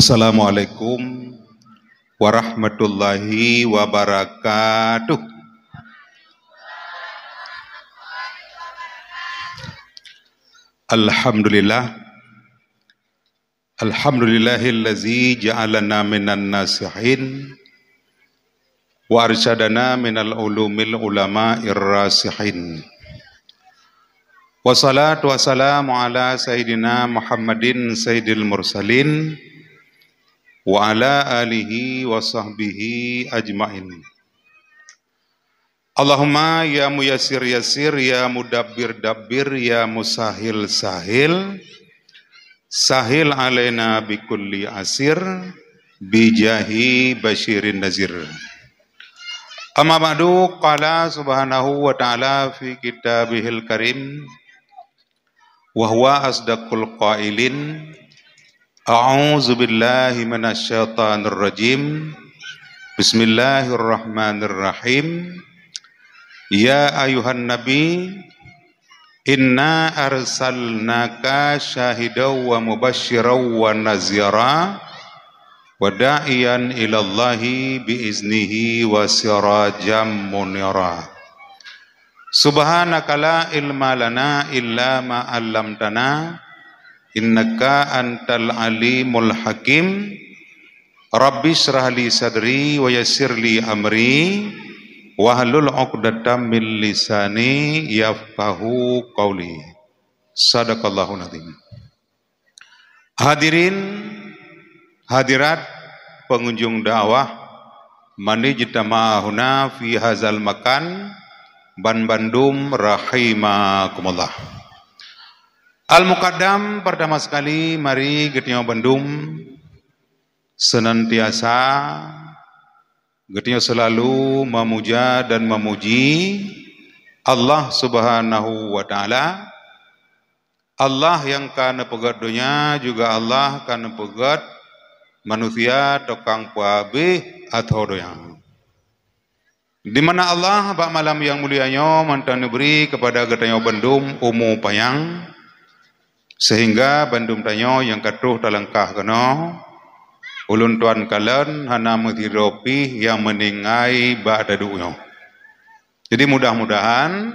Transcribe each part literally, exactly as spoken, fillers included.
Assalamualaikum warahmatullahi wabarakatuh. Alhamdulillah. Alhamdulillahillazi ja'alana minan nasihin wa arsyadana minal ulumil ulama'ir rasihin. Wassalatu wassalamu ala sayyidina Muhammadin sayyidil mursalin wa ala alihi wa sahbihi ajmain. Allahumma ya muyassir yassir, ya mudabbir dabbir, ya musahil sahil, sahil alaina bikulli asir, bijahi basyirin nazir. Amma ba'du, qala subhanahu wa ta'ala fi kitabihil karim, wa huwa asdaqul qailin, a'udzu billahi minasy syaithanir rajim. Bismillahirrahmanirrahim. Ya ayuhan nabi, inna arsalnaka syahidan wa mubasysyiran wa nazira wa da'iyan ilallahi bi iznihi wa sirajan munira. Subhanaka la ilma lana illa ma 'allamtana, innaka antal alimul hakim. Rabbi shrah li sadri wa yassir li amri wahlul 'uqdatam min lisani yafqahu qauli. Sadaqallahul azim. Hadirin hadirat pengunjung dakwah, man ijtama'a huna fi hazal makan, ban bandum rahimakumullah. Al-Muqaddam, pertama sekali, mari geutanyoe bandum senantiasa geutanyoe selalu memuja dan memuji Allah Subhanahu wa Ta'ala. Allah nyang ka neupeugét donya, juga Allah ka neupeugét manusia tukang peuhabéh ateueh donya. Di mana Allah bak malam nyang mulia nyoe mantong neubri keupada geutanyoe bandum umu panyang, sehingga bandum tanyoe nyang ka troh talangkah keunoe, ulôn tuan kalon hana meusidroe pih nyang meuninggai bak taduek nyoe. Jadi, mudah-mudahan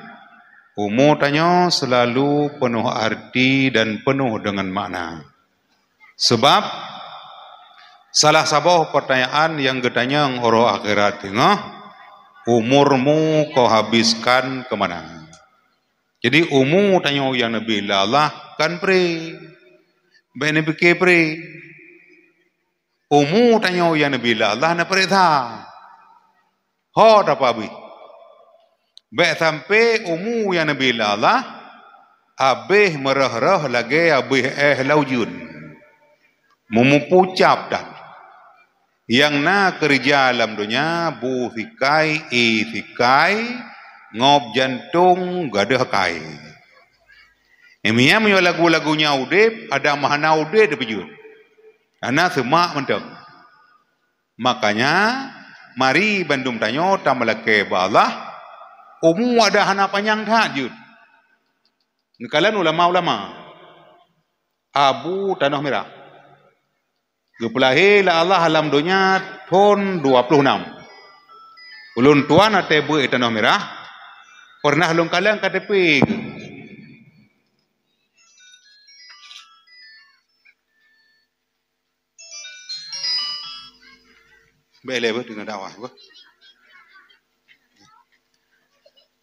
umu tanyoe selalu peunoh arti dan peunoh deungon makna. Sabab salah saboh peutanyaan nyang geutanyong uroe akhirat teungoh, "Umurmu kau habiskan keu mana?" Jadi, umu tanyoe nyang neubri lé Allah kan pré. Bék neupike pré. Umu tanyoe nyang neubri lé Allah neupareksa. Ho tapeuhabéh. Bék sampoe umu nyang neubri lé Allah habéh meureuh-reuh lagée habéh éh lam ujeuen. Meumupu cap that. Nyang na keureuja lam donya, bu sikai, ié sikai, ngôb jantong, gadôh akai. Meunyoe lagu-lagu nyan udeb, adak meuhana udeb teupeujeuet. Hana seumak mantong. Makanya, mari bandum tanyoe tameulakée bak Allah, umu adak hana panyang that jeuet. Neukalon ulama-ulama. Abu Tanoh Mirah. Geupeulahé lé Allah lam donya thon dua ploh nam. Ulôn tuan até beuet Tanoh Mirah, peureunah lôn kalon K T P geuh. Bék lé beuh teungoh dakwah beuh.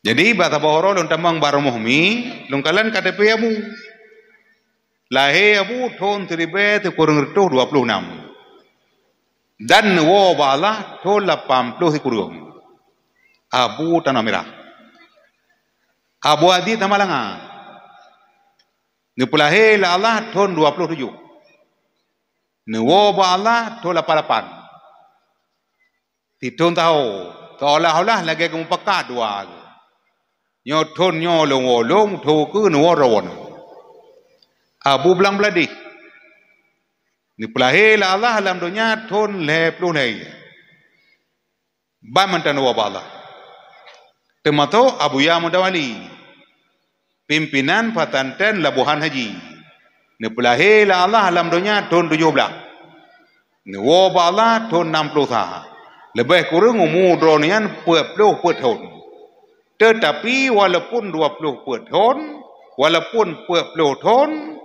Jadi, bak saboh uroe lôn tamong bak rumoh mi, lôn kalon K T P Abu. Lahé Abu thon siribée sikureueng reutôh dua ploh nam. Dan neuwoe bak Allah thon lapan ploh sikureueng. Abu Tanoh Mirah. Abu Aziz Samalanga. Neupeulahé lé Allah thon dua ploh tujoh. Neuwoe bak Allah thon lapan lapan. Sithon saho, seolah-olah lagée geumupakat dua geuh. Nyoe thon nyoe lôn woe lôn, thon keu neuwoe droeneuh. Abu Blang Bladeh. Neupeulahé lé Allah lam donya thon lhée ploh lhée. Ban mantong neuwoe bak Allah. Teumasok Abuya Mutawali, pimpinan pesantren Labuhan Haji. Neupeulahé lé Allah lam donya thon tujoh blaih. Neuwoe bak Allah thon nam ploh sa. Leubeh kureueng umu droeneuh nyan peuet ploh peuet thon. Teutapi walaupun dua ploh peuet thon, walaupun peuet ploh thon,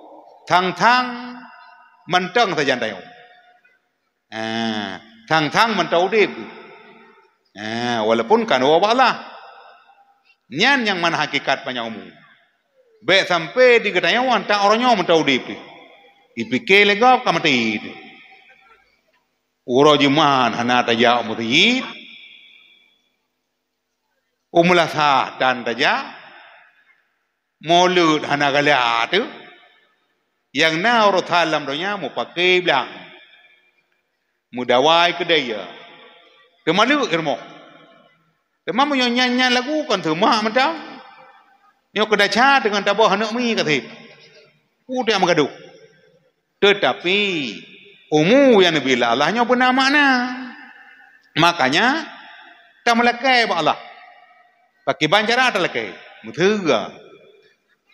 thang-thang mantong sajan tanyoe. Ah, thang-thang mantong udeb. Ah, walaupun ka neuwoe bak Allah. Nyan nyang mana hakikat panyang umu. Bék sampai di geutanyoe antak uroe nyoe mantong udeb teuh. Ipike lé gob ka maté teuh. Uroe Jumat hana tajak u meuseujid. U meulasah tan tajak. Mulod hana galak teuh. Nyang na uroe that lam donya mupake blang. Meudawai keudée ya. Teuma lheueh i rumoh. Teuma meunyoe nyan-nyan lagu kon teumak mantong. Nyoe keu desya deungon tabah aneuk mi kaseb. Peue teuh nyang meugadôh. Teutapi umu nyang neubi lé Allah nyoe beuna makna. Makanya tameulakée bak Allah. Pakiban cara talakée? Meuteugah.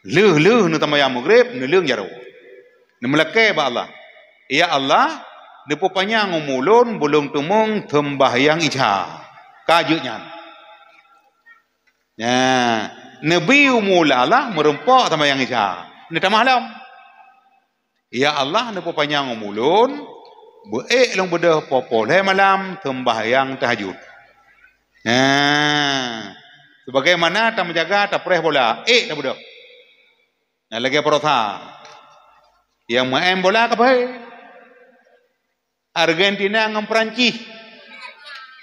Lheueh-lheueh neutambayang Maghrib, neuleueng jaroe. Neumeulakée bak Allah, "Ya Allah, neupeupanyang umu lôn, beu lôn teumeung seumbahyang Isya." Ka jeuet nyan. Nyan, neubi umu lé Allah meureumpok tambayang Isya. Neutamah lom. "Ya Allah, neupeupanyang umu lôn, beu ék lôn beudôh poh-poh lhée malam seumbahyang tahajud." Nah, sebagaimana tameujaga tapreh bola, ék tabeudôh. Nah, lagée baroesa nyang meu'en bola kaphé, Argentina ngon Perancis.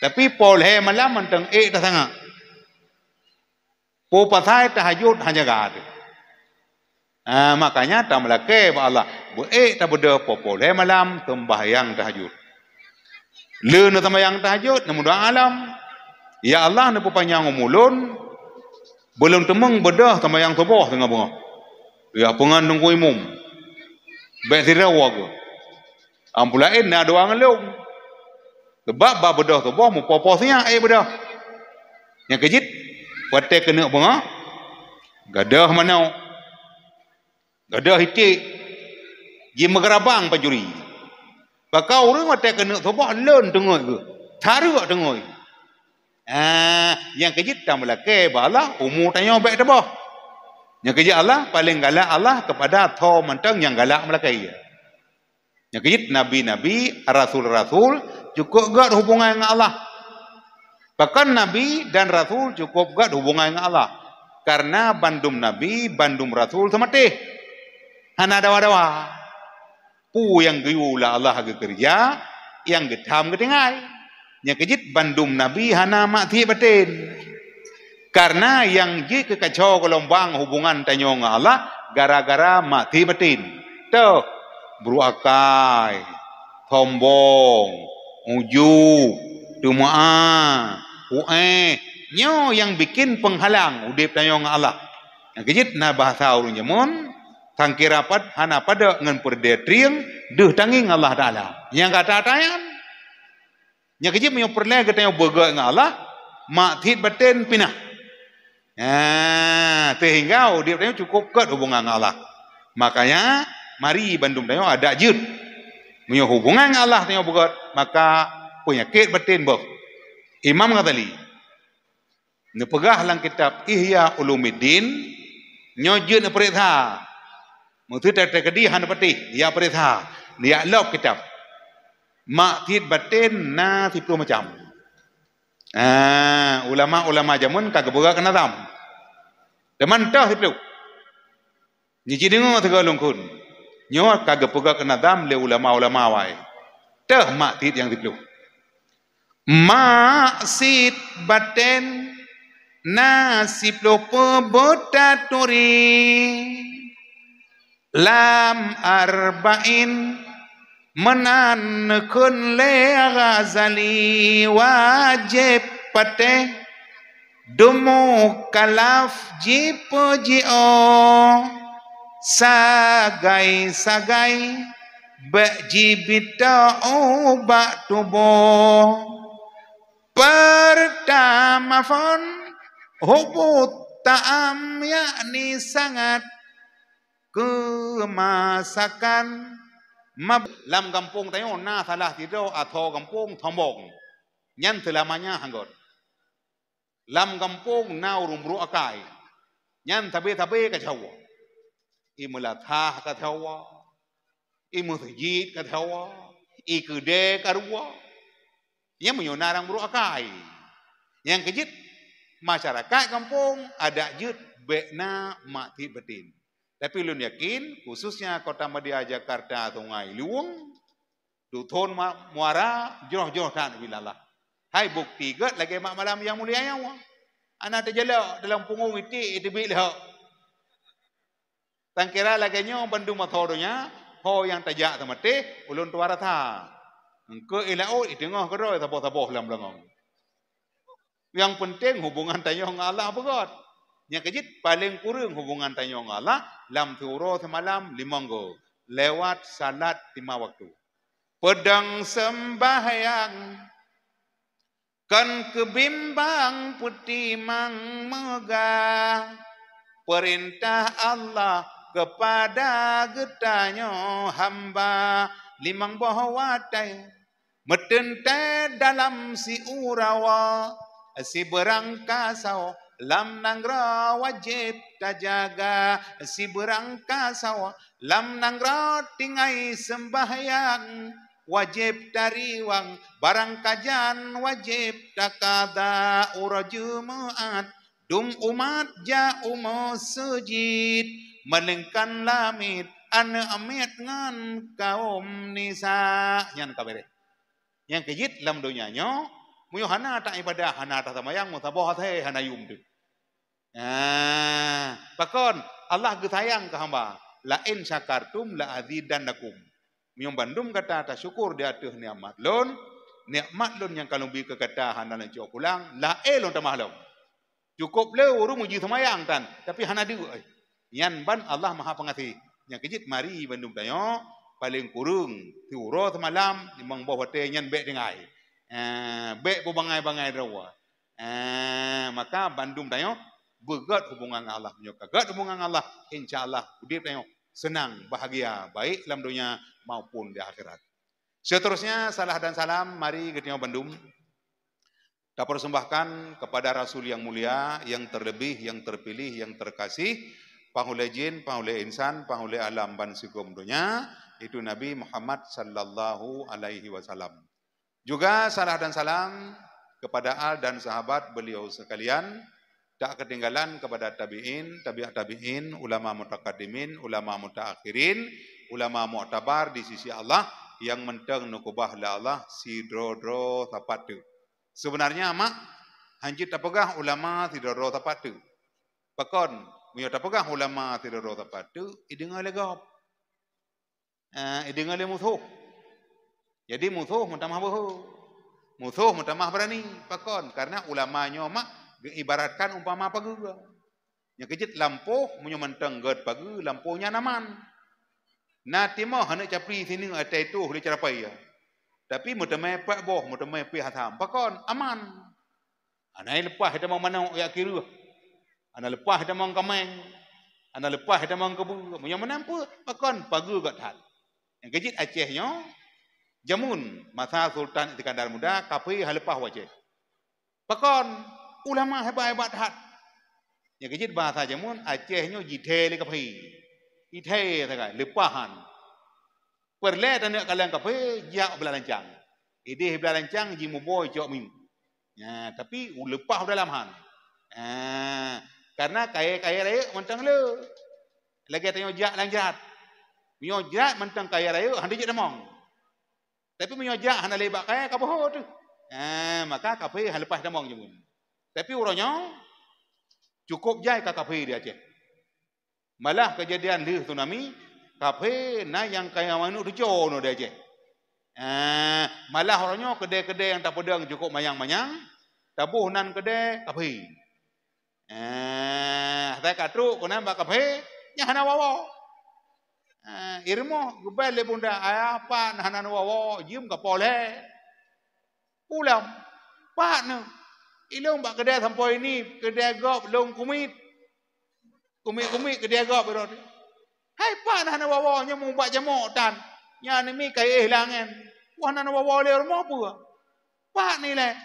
Tapi poh lhée malam mantong ék tasanga. Peue pasai tahajud hana jaga teuh. Ah, makanya tameulakée bak Allah, beu ék tabeudôh poh-poh lhée malam seumbahyang tahajud. Lheueh neutambayang tahajud, neumeudoá lom, "Ya Allah, neupeupanyang umu lôn, beu lôn teumeung beudôh tambayang suboh teungoh beungoh." Ya peungon teungku imum, bék sidroe geuh. Ampu laén na dua ngon lôn. Sabab bak beudôh suboh mupoh-poh siat ék beudôh. Nyang keujeuet, watée keuneuk beungoh, gadôh manok, gadôh iték, jimeugeurabang pancuri. Pakon ureuëng watée keuneuk suboh lôn teungoh geuh, tarek teungoh. Ah, nyang keujeuet tameulakée bak Allah, umu tanyoe bék teuboh. Nyang keujeuet Allah, paléng galak Allah keupada tho mantong nyang galak meulakée. Nyang keujeuet nabi-nabi, rasul-rasul cukôp gét hubungan ngon Allah. Pakon nabi dan rasul cukôp gét hubungan ngon Allah? Kareuna bandum nabi, bandum rasul seumatéh. Hana dawa-dawa. Peue nyang geuyue lé Allah geukeureuja, nyang geutham geutinggai. Nyang keujeuet bandum nabi hana maksiet batén. Kareuna nyang jeuet keu kacau geulombang hubungan tanyoe ngon Allah gara-gara maksiet batén. Toh, brôk akai, sombong, ujub, teumeu'ah, pu'éh, nyoe nyang bikin peunghalang udeb tanyoe ngon Allah. Nyang keujeuet na bahasa ureuëng jameun, sangkira pat hana padub ngon peureudée trieng deuh tangieng Allah Taala. Nyang gata-gata nyan. Nyang keujeuet meunyoe peureulée geutanyoe beugét ngon Allah, maksiet batén pinah. Nah, seuhingga udeb tanyoe cukôp gét hubungan ngon Allah. Makanya, mari bandum tanyoe adak jeuet. Meunyoe hubungan ngon Allah tanyoe beugét, maka peunyakét batén boh. Imam Ghazali neupeugah lam kitab Ihya Ulumuddin, nyoe jeuet neupareksa. Meuseuti teukeudi hana patéh, jak pareksa, jak lop kitab. Maksiet batén na siploh macam. Ah, ulama-ulama jameun ka geupeugah keu nazam. Teuma toh siploh. Nyoe jideungoe sigoe lôn kheun. Nyoe ka geupeugah keu nazam lé ulama-ulama awai. Toh maksiet nyang siploh. Maksiet batén na siploh peubuet taturi. Lam Arba'in meunan neukheun lé Ghazali, wajéb patéh dum mukallaf jipeujiôh, sagai-sagai bék jibitoe ubak tuboh. Peurtama phon hubut ta'am, yakni sangat keumasakan, Mab-, lam gampông tanyoe na salah sidroe asoe gampông sombong. Nyan seulamanya hanggot. Lam gampông na ureuëng brok akai. Nyan sabe-sabe ka sawa. I meulasah ka sawa. I meuseujid ka sawa. I keudè ka ruwa. Nyan meunyoe na ureuëng brok akai. Nyang keujeuet, masyarakat gampông adak jeuet bék na mak tieb baten. Tapi lôn yakin, khususnya Kota Madya, Jakarta, Sungai Luwueng, duthon ma-, muara, jroh-jroh that ubé lé Allah. Hai bukti gét lagée mak malam nyang mulia nyoe. Hana teujalok dalam punggong iték teubiet lé hok. Tangkira lagée nyoe bandum asoe donya, ho nyang tajak teumatéh, ulôn tuha rasa. Engkeu i laôt, i teungoh keudroe saboh-saboh lam beulangong. Nyang peunteng hubungan tanyoe ngon Allah beugét. Nyang keujeuet paleng kureueng hubungan tanyoe ngon Allah lam siuroe simalam limong goe lewat salat lima waktu. Peudong seumbahyang kon keubimbang peutimang meugah peurintah Allah keupada geutanyoe hamba limong boh watée. Meuteuntée dalam siuroe, sibeurang kasoe lam nanggroe wajéb tajaga, sibeurang kasoe lam nanggroe tinggai seumbahyang, wajéb tariwang barang kajan wajéb takada uroe Jumeu'at. Dum umat jak u meuseujid, maleungkan lamiet aneuëk miet ngon kaum nisa. Nyan ka béréh. Nyang keujeuet lam donya nyoe, meunyoe hana taibadah, hana taseumbahyang, meusaboh asai hana yuem teuh. Nah, pakon Allah geusayang keu hamba, "La in syakartum la azidannakum." Meunyoe bandum gata tasyukur di ateueh nikmat lôn, nikmat lôn nyang ka lôn bri keu gata hana lôn cok pulang, laén lôn tamah lom. Cukôp le ureuëng uji seumayang tan, tapi hana deuk. Nyan ban Allah Maha Peungaséh. Nyang keujeuet mari bandum tanyoe, paleng kureueng siuroe seumalam limong boh watée nyan bék tinggai. Eh, bék beubangai-bangai droe. Eh, maka bandum tanyoe beugét hubungan ngon Allah. Meunyoe ka gét hubungan ngon Allah, insya Allah udeb tanyoe seunang, bahagia, baik lam donya maupun di akhirat. Seterusnya, salah dan salam mari geutanyoe bandum tapersembahkan kepada Rasul yang mulia, yang terlebih, yang terpilih, yang terkasih, panghulée jin, panghulée insan, panghulée alam ban sigom donya, itu Nabi Muhammad sallallahu alaihi wasallam. Juga salah dan salam kepada al dan sahabat beliau sekalian, tak ketinggalan kepada tabi'in, tabi'ut tabi'in, ulama mutakaddimin, ulama mutaakhirin, ulama muktabar di sisi Allah nyang mantong neukeubah lé Allah sidroe-droe sapat teuk. Seubeunarnya mak, hanjeuet tapeugah ulama sidroe-droe sapat teuk. Pakon, meunyoe tapeugah ulama sidroe-droe sapat teuk, ideungoe lé gob. Eh, ideungoe lé musoh. Jadi musoh meutamah beuhe. Musoh meutamah beurani. Pakon? Karena ulama nyoe mak geuibaratkan umpama pageue. Nyang keujeuet lampôh, meunyoe mantong gét pageue, lampôh nyan aman. Na timoh aneuëk capri sineuk ateueh toh lé carapai ya. Tapi meuteumé pat boh, meuteumé pih asam. Pakon? Aman. Hana leupah tamong manok jak kireueh. Hana leupah tamong kaméng. Hana leupah tamong keubeue. Meunyoe meunan peue, pakon pageue gét that. Nyang keujeuet Aceh nyoe, jameun masa Sultan Iskandar Muda, kaphé hana leupah u Aceh. Pakon? Ulama hebat-hebat that. Nyang keujeuet bahasa jameun, Aceh nyoe jithèe lé kaphé. Jithèe sagai, leupah han. Peureulée taneuk kalon kaphé, jak u Beulalancang. Idéh Beulalancang jimuboh cok miyueb. Ya, tapi leupah u dalam han. Ha, karena kayèe-kayèe rayeuk mantong le. Lagèe tanyoe jak lam jrat. Meunyoe jrat mantong kayèe rayeuk, hana jeuet tamong. Tapi meunyoe jak hana lé bak kayèe, ka boh teuh. Ha, maka kaphé hana leupah tamong jameun. Tapi uroe nyoe, cukôp jai ka kaphé di Aceh. Malah keujadian lheueh tsunami, kaphé na nyang kaya manok teuco nyoe di Aceh. Eh, malah uroe nyoe keudè-keudè nyang tapeudong cukôp manyang-manyang, taboh nan keudè kaphé. Eh, asai ka trok keunan bak kaphé, nyan hana woe-woe. Eh, i rumoh geubèe lé bunda, "Ayah, pat hana woe-woe, jeuem ka poleh." Ulôn, "Pat neuh? Ilôn bak keudè sampoe ini, keudè gob lôn kumiet." Kumiet-kumiet keudè gob droe. "Hai, pat hana woe-woe, nyoe mubat jamok tan." Nyan mi ka éh langan. Wah, nan woe-woe lé rumoh peue? Pat nilai.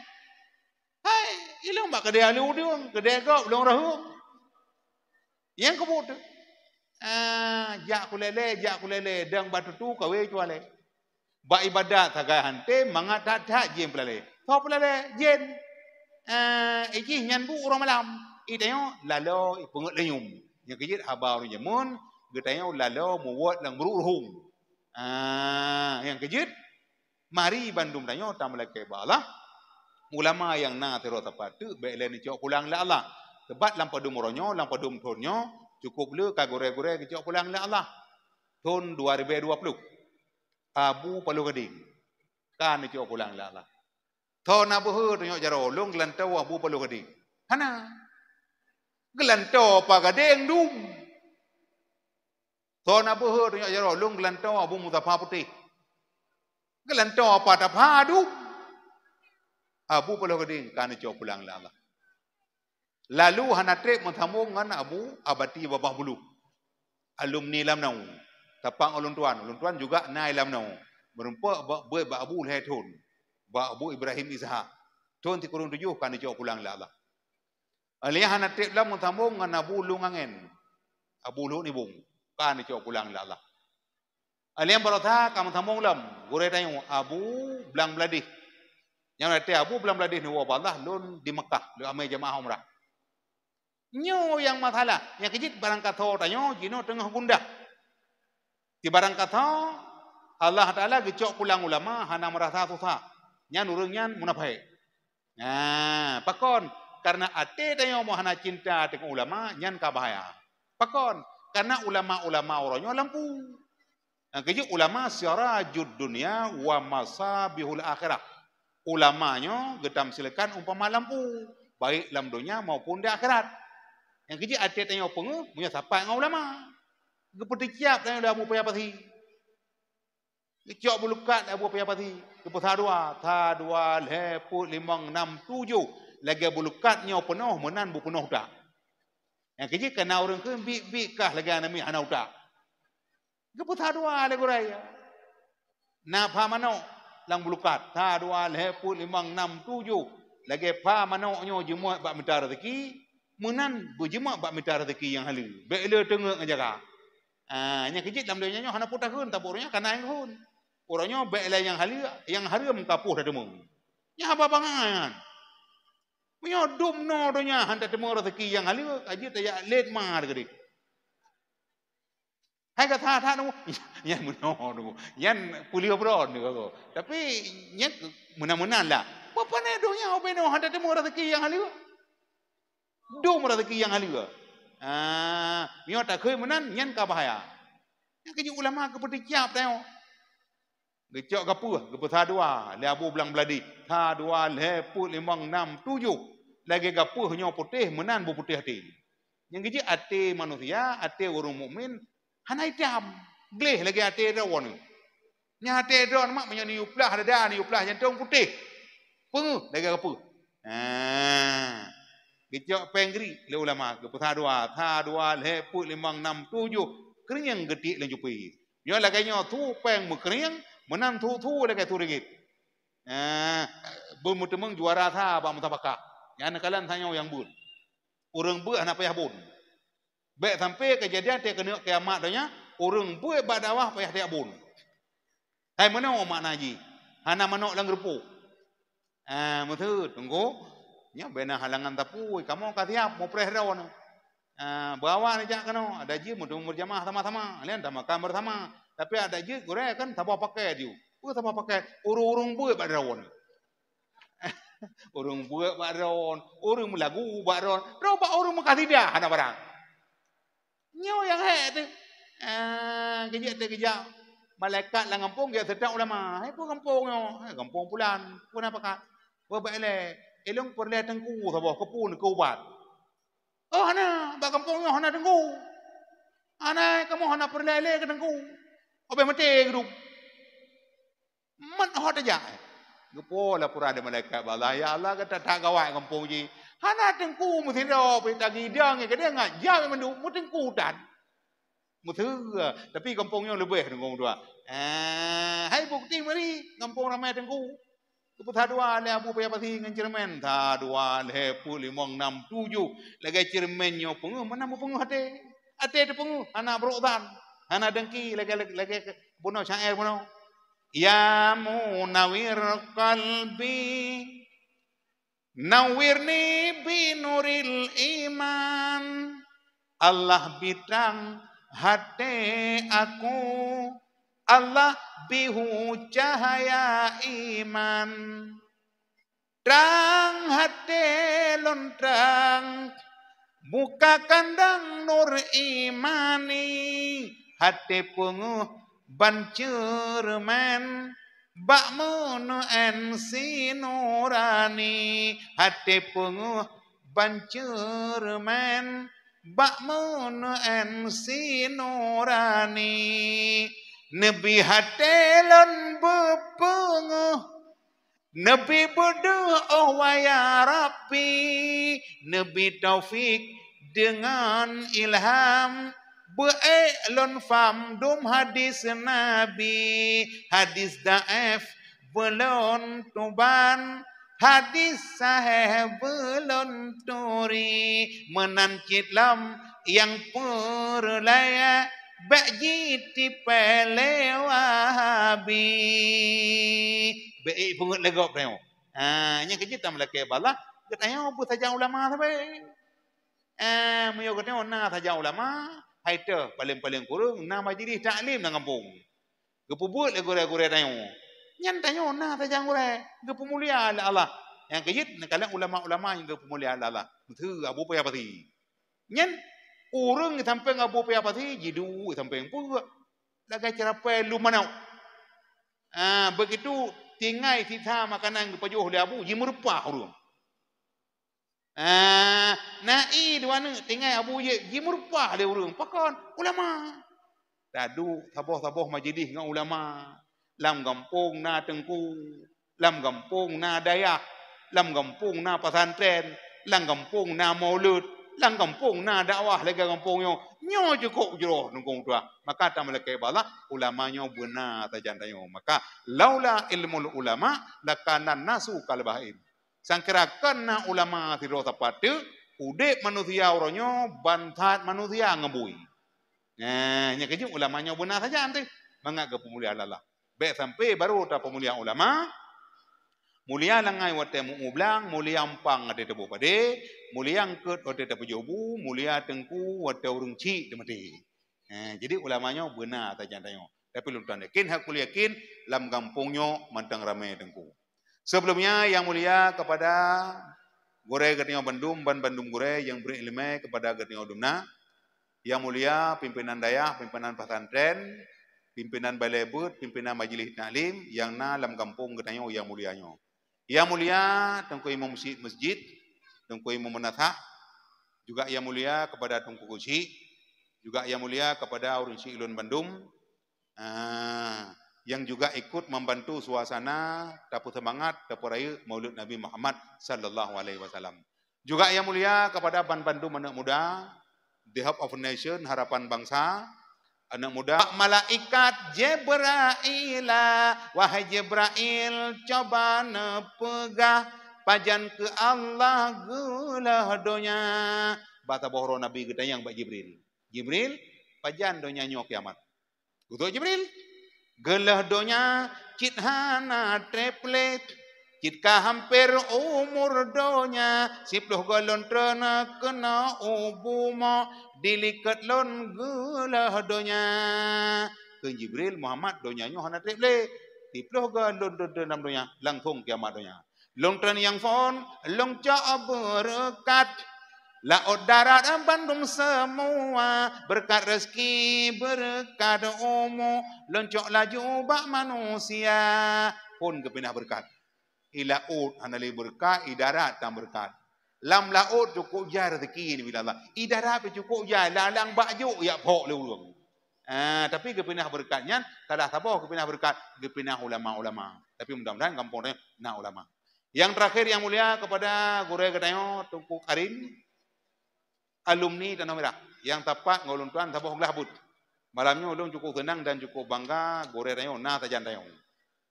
Hai, ilong bak keudè aludong, keudè gob lôn reuheueng. Nyang keubuet tu. Ah, jak kulele, jak kulele, dang batu tu kawe cuale. Bak ibadat sagai hante mangat that-that jén peulalé. Soe peulalé? Jén. Ah, ijih nyan bu uroe malam. Itanyoe lalo ipeungeut lenyum. Nyang keujeuet haba ureueng jameun, geutanyoe lalo muwot lam brok ruhueng. Ah, nyang keujeuet Mari bandum tanyoe tameulakée bak Allah. Ulama nyang na sidroe sapat teuk bék lé neucok pulang lé Allah. Sabab lam padum uroe nyoe, lam padum thon nyoe, cukôp le ka gurée-gurée geucok pulang lé Allah. Thon dua ribée dua ploh, Abu Paloh Gadeng ka neucok pulang lé Allah. Thon na beuhe tunyok jaroe lôn geulantoe Abu Paloh Gadeng. Hana. Geulantoe Pak Gadeng dum. Thon na beuhe tunyok jaroe lôn geulantoe Abu Mustafa Putéh. Geulantoe Pak Tafa dum. Abu Paloh Gadeng ka neucok pulang lé Allah. Lalu hana treb meusambong ngon Abu Abati Babah Buluh. Alumni Lamno. Tapang ulôn tuan, ulôn tuan juga na i Lamno. Meurumpok bak, beuet bak Abu lhée thon. Bak Abu Ibrahim Ishak. Thon sikureueng tujoh ka neucok pulang lé Allah. Alheuh nyan hana treb lom meusambong ngon Abu Lôn Angén, Abu Luhut Nibong, ka neucok pulang lé Allah. Alheuh nyan baroesa ka meusambong lom gurée tanyoe Abu Blang Bladeh. Nyang watée Abu Blang Bladeh neuwoe bak Allah lôn di Makkah, lôn amai jamaah umrah. Nyoe nyang masalah, nyang keujeuet barangkasoe tanyoe jinoe teungoh gundah. Di barangkasoe Allah Taala geucok pulang ulama hana meurasa susah. Nyan ureuëng nyan munafék. Nah, pakon? Karena até tanyoe meu hana cinta teuka ulama, nyan ka bahaya. Pakon? Karena ulama-ulama uroe nyoe lampu. Nyang keujeuet ulama sirajud dunya wa masabihul akhirah. Ulama nyoe geutamsilkan umpama lampu, baik lam donya maupun di akhirat. Nyang keujeuet até tanyoe peungeuh meunyoe sapat ngon ulama. Geupeuteucab tanyoe lé Abu Paya Pasi. Geucok bulukat Abu Paya Pasi, geupeusadua, sa dua lhée peuet limong nam tujoh, lagée bulukat nyoe peunoh meunan beupeunoh utak. Nyang keujeuet kana ureuëng kheun biet-biet kah lagée aneuk miet hana utak. Geupeusadua lé gurée. Na pha manok lam bulukat, sa dua lhée peuet limong nam tujoh, lagée pha manok nyoe jimuet bak mita raseuki, meunan beujimuet bak mita raseuki nyang haleue. Bék le teungeut ngon jaga. Ah, nyang keujeuet lam donya nyoe hana peue takheun, tapi uroe nyoe kana nyang kheun. Uroe nyoe bék ilée nyang haleue, nyang hareuem ka poh tateumé. Nyan haba bangai nyan. Meunyoe dum noe donya hana tateumé raseuki nyang haleue, ka jeuet tajak lét ma teukeudeh. Hai ka that-that nunggu. Nyan meunoe nunggu. Nyan peuleueh bron nunggu. Tapi nyan meunan-meunan lah. Peue pane donya ubé noe hana tateumé raseuki nyang haleue. Dum raseuki nyang haleue. Ah, meunyoe takheun meunan, nyan ka bahaya. Nyang keujeuet ulama geupeuteucab tanyoe. Geucok gapeuh, geupeusadua lé Abu Blang Bladeh. Sa dua lhée peuet limong nam tujoh. Lagée gapeuh nyoe putéh meunan beuputéh até. Nyang keujeuet até manusia, até ureuëng mukmin hana itam, gleh lagée até droeneuh. Nyan até droeneuh mak meunyoe neuyue plah dada, neuyue plah jantong putéh. Peungeuh lagée gapeuh. Nah, geucok péng gri lé ulama, geupeusadua, sa dua lhée peuet limong nam tujoh, keurieng geutiek lam cupée. Nyoe lagée nyoe su péng meukrieng, meunan su-su lagée su ringgit. Nah, beumeuteumong juara sa bak musabakah. Nyan kalon tanyoe nyang beuet. Ureuëng beuet hana payah bon. Bék sampai keujadian teuh keuneuk kiamat donya, ureuëng beuet bak dakwah payah tajak bon. Hai meunoe makna jih, hana manok lam geureupo. Ah, meuteut, teungku. Nyoe bena halangan tapui, kamoe ka siab mupreh droeneuh. Ah, beuawak neujak keunoe, adak jeuet meuteumé beurjamaah sama-sama, laén tamakan bersama. Tapi adak jeuet gurée kan saboh paket jih. Peue saboh paket? Ureuëng-ureuëng beuet bak droeneuh. Ureuëng beuet bak droen, ureuëng meulagu bak droen, droen bak ureuëng meukasidah hana barang. Nyoe nyang hék teuh. Ah, keujeuet teuh geujak malaikat lam gampông geujak seutôt ulama. "Hai peue gampông nyoe?" "Hai gampông pulan." "Peue na pakat?" "Peue bék ilée, ilôn peureulée teungku saboh keupeue keu ubat." "Oh hana, bak gampông nyoe hana teungku." "Hana, kamoe hana peureulée ilée keu teungku. Obéh maté geuduek." Mat ho tajak. Geupo laporan di malaikat bak Allah, "Ya Allah, gata that gawat gampông jih. Hana teungku meusidroe pih tagidang ngon keudeh ngat jam mandum meuteungku tan." Meuteue, tapi gampông nyoe leubeh deungon dua. Eh, hai bukti mari gampông ramai teungku. Geupeusadua lé Abu Paya Pasi ngon Ceureumen, sadua lhèe peuet limong nam tujoh. Lagèe Ceureumen nyoe peungeuh, meunan meupeungeuh até. Até teupeungeuh, hana brok dan, hana dengki lagèe, lagèe bunoe syair bunoe. Ya munawwir qalbi, nawwirni binuril iman. Allah bri trang até aku, Allah bri cahya iman. Trang até lôn trang, buka kandang nur imani, até peungeuh ban Ceureumen, bak meuneuen si nurani, até peungeuh ban Ceureumen, bak meuneuen si nurani. Neubri até lôn beupeungeuh, neubri beudôh, oh ya Rabbi, neubri taufik deungon ilham, beu ék lôn faham dum hadis Nabi, hadis daéf beu lôn tuban, hadis sahih beu lôn turi, meunan cit lom nyang peureulèe, bèk jitipèe lé Wahabi. Bèk ék peungeuet lé gob tanyoe. Ha, nyan keuh jeuet tameulakèe bak Allah, geutanyoe beusajan ulama sabe. Eh, meunyoe geutanyoe na sajan ulama, hai teuh paleng-paleng kureueng na majlis taklim lam gampông. Geupeubuet lé gurèe-gurèe tanyoe. Nyan tanyoe na sajan gurèe, geupeumulia lé Allah. Nyang keuh jeuet neukalon ulama-ulama nyang geupeumulia lé Allah. Meuteue Abu Paya Pasi. Nyan ureueng sampéng Abu Paya Pasi jiduek sampéng peue? Lagèe ceurapèe lum manok. Ah, beugitu tinggai sisa makanan geupajoh lé Abu, jimeureupah ureueng. Ah, na ié dua neuk tinggai Abu jép, jimeureupah lé ureueng. Pakon? Ulama. Taduek saboh-saboh majlis ngon ulama. Lam gampông na teungku, lam gampông na dayah, lam gampông na pesantren, lam gampông na maulud, lam gampông na dakwah lagèe gampông nyoe. Nyoe cukôp jroh teungku tuha. Maka tameulakèe bak Allah, ulama nyoe beuna sajan tanyoe. Maka laula ilmul ulama lakana nasu kal bahaim. Sangkira kon na ulama sidroe sapat teuk, udép manusia uroe nyoe ban that manusia ngon bui. Nah, nyan keuh jeuet ulama nyoe beuna sajan teuh mangat geupeumulia lé Allah. Bèk sampé barô tapeumulia ulama, mulia langai watèe meu-eu blang, mulia umpang watèe teuboh padé, mulia eungkôt watèe tapeujoh bu, mulia teungku watèe ureueng chik teumaté. Eh, jadi ulama nyoe beuna sajan tanyoe. Tapi lôn tuan yakin, hak ulôn yakin, lam gampông nyoe mantong ramé teungku. Sebelumnya, yang mulia kepada gurèe geutanyoe bandum, ban bandum gurèe nyang bri ileumèe kepada geutanyoe dumna, yang mulia pimpinan dayah, pimpinan pesantren, pimpinan balè beuet, pimpinan majlis taklim nyang na lam gampông geutanyoe nyang mulia nyoe. Yang mulia Teungku Imum Masjid, Masjid, Teungku Imum Meunasah, juga yang mulia kepada Teungku Geuchik, juga yang mulia kepada ureueng chik lôn bandum, ah, yang juga ikut membantu suasana tapeuseumangat, tapeurayeuk Maulud Nabi Muhammad sallallahu alaihi wasallam. Juga yang mulia kepada ban bandum aneuk muda, The Hope of Nation, Harapan Bangsa, aneuk muda. Malaikat Jibraila, wahai Jibrail, coba neupeugah, pajan keu Allah geuleuh donya. Bak saboh uroe Nabi geutanyong bak Jibril, "Jibril, pajan donya nyoe kiamat?" Geujaweueb Jibril, "Geuleuh donya cit hana trép lé, cit ka hamper umur donya, siploh goe lôn treun keunoe u bumoe, dilikot lôn geuleuh donya." Kheun Jibril, "Muhammad, donya nyoe hana trép lé, siploh goe lôn treun lam donya, langsong kiamat donya. Lôn treun nyang phôn, lôn cok beureukat. Laôt darat bandum seumua, beureukat reuzeki, beureukat umu, lôn cok laju bak manusia." Phôn geupinah beureukat. I laôt hana lé beureukat, i darat tan beureukat. Lam laôt cukôp jai reuzeki neubri lé Allah. I darat pih cukôp jai, lalang bak jôk jak phok lé ureueng. Ah, tapi geupinah beureukat nyan, salah saboh geupinah beureukat, geupinah ulama-ulama. Tapi mudah-mudahan gampông tanyoe na ulama. Yang terakhir yang mulia kepada gurèe geutanyoe Teungku Karim, alumni Tanoh Mirah, nyang sapat ngon ulôn tuan saboh glah buet. Malam nyoe ulôn cukup seunang dan cukup bangga, gurée tanyoe na sajan tanyoe.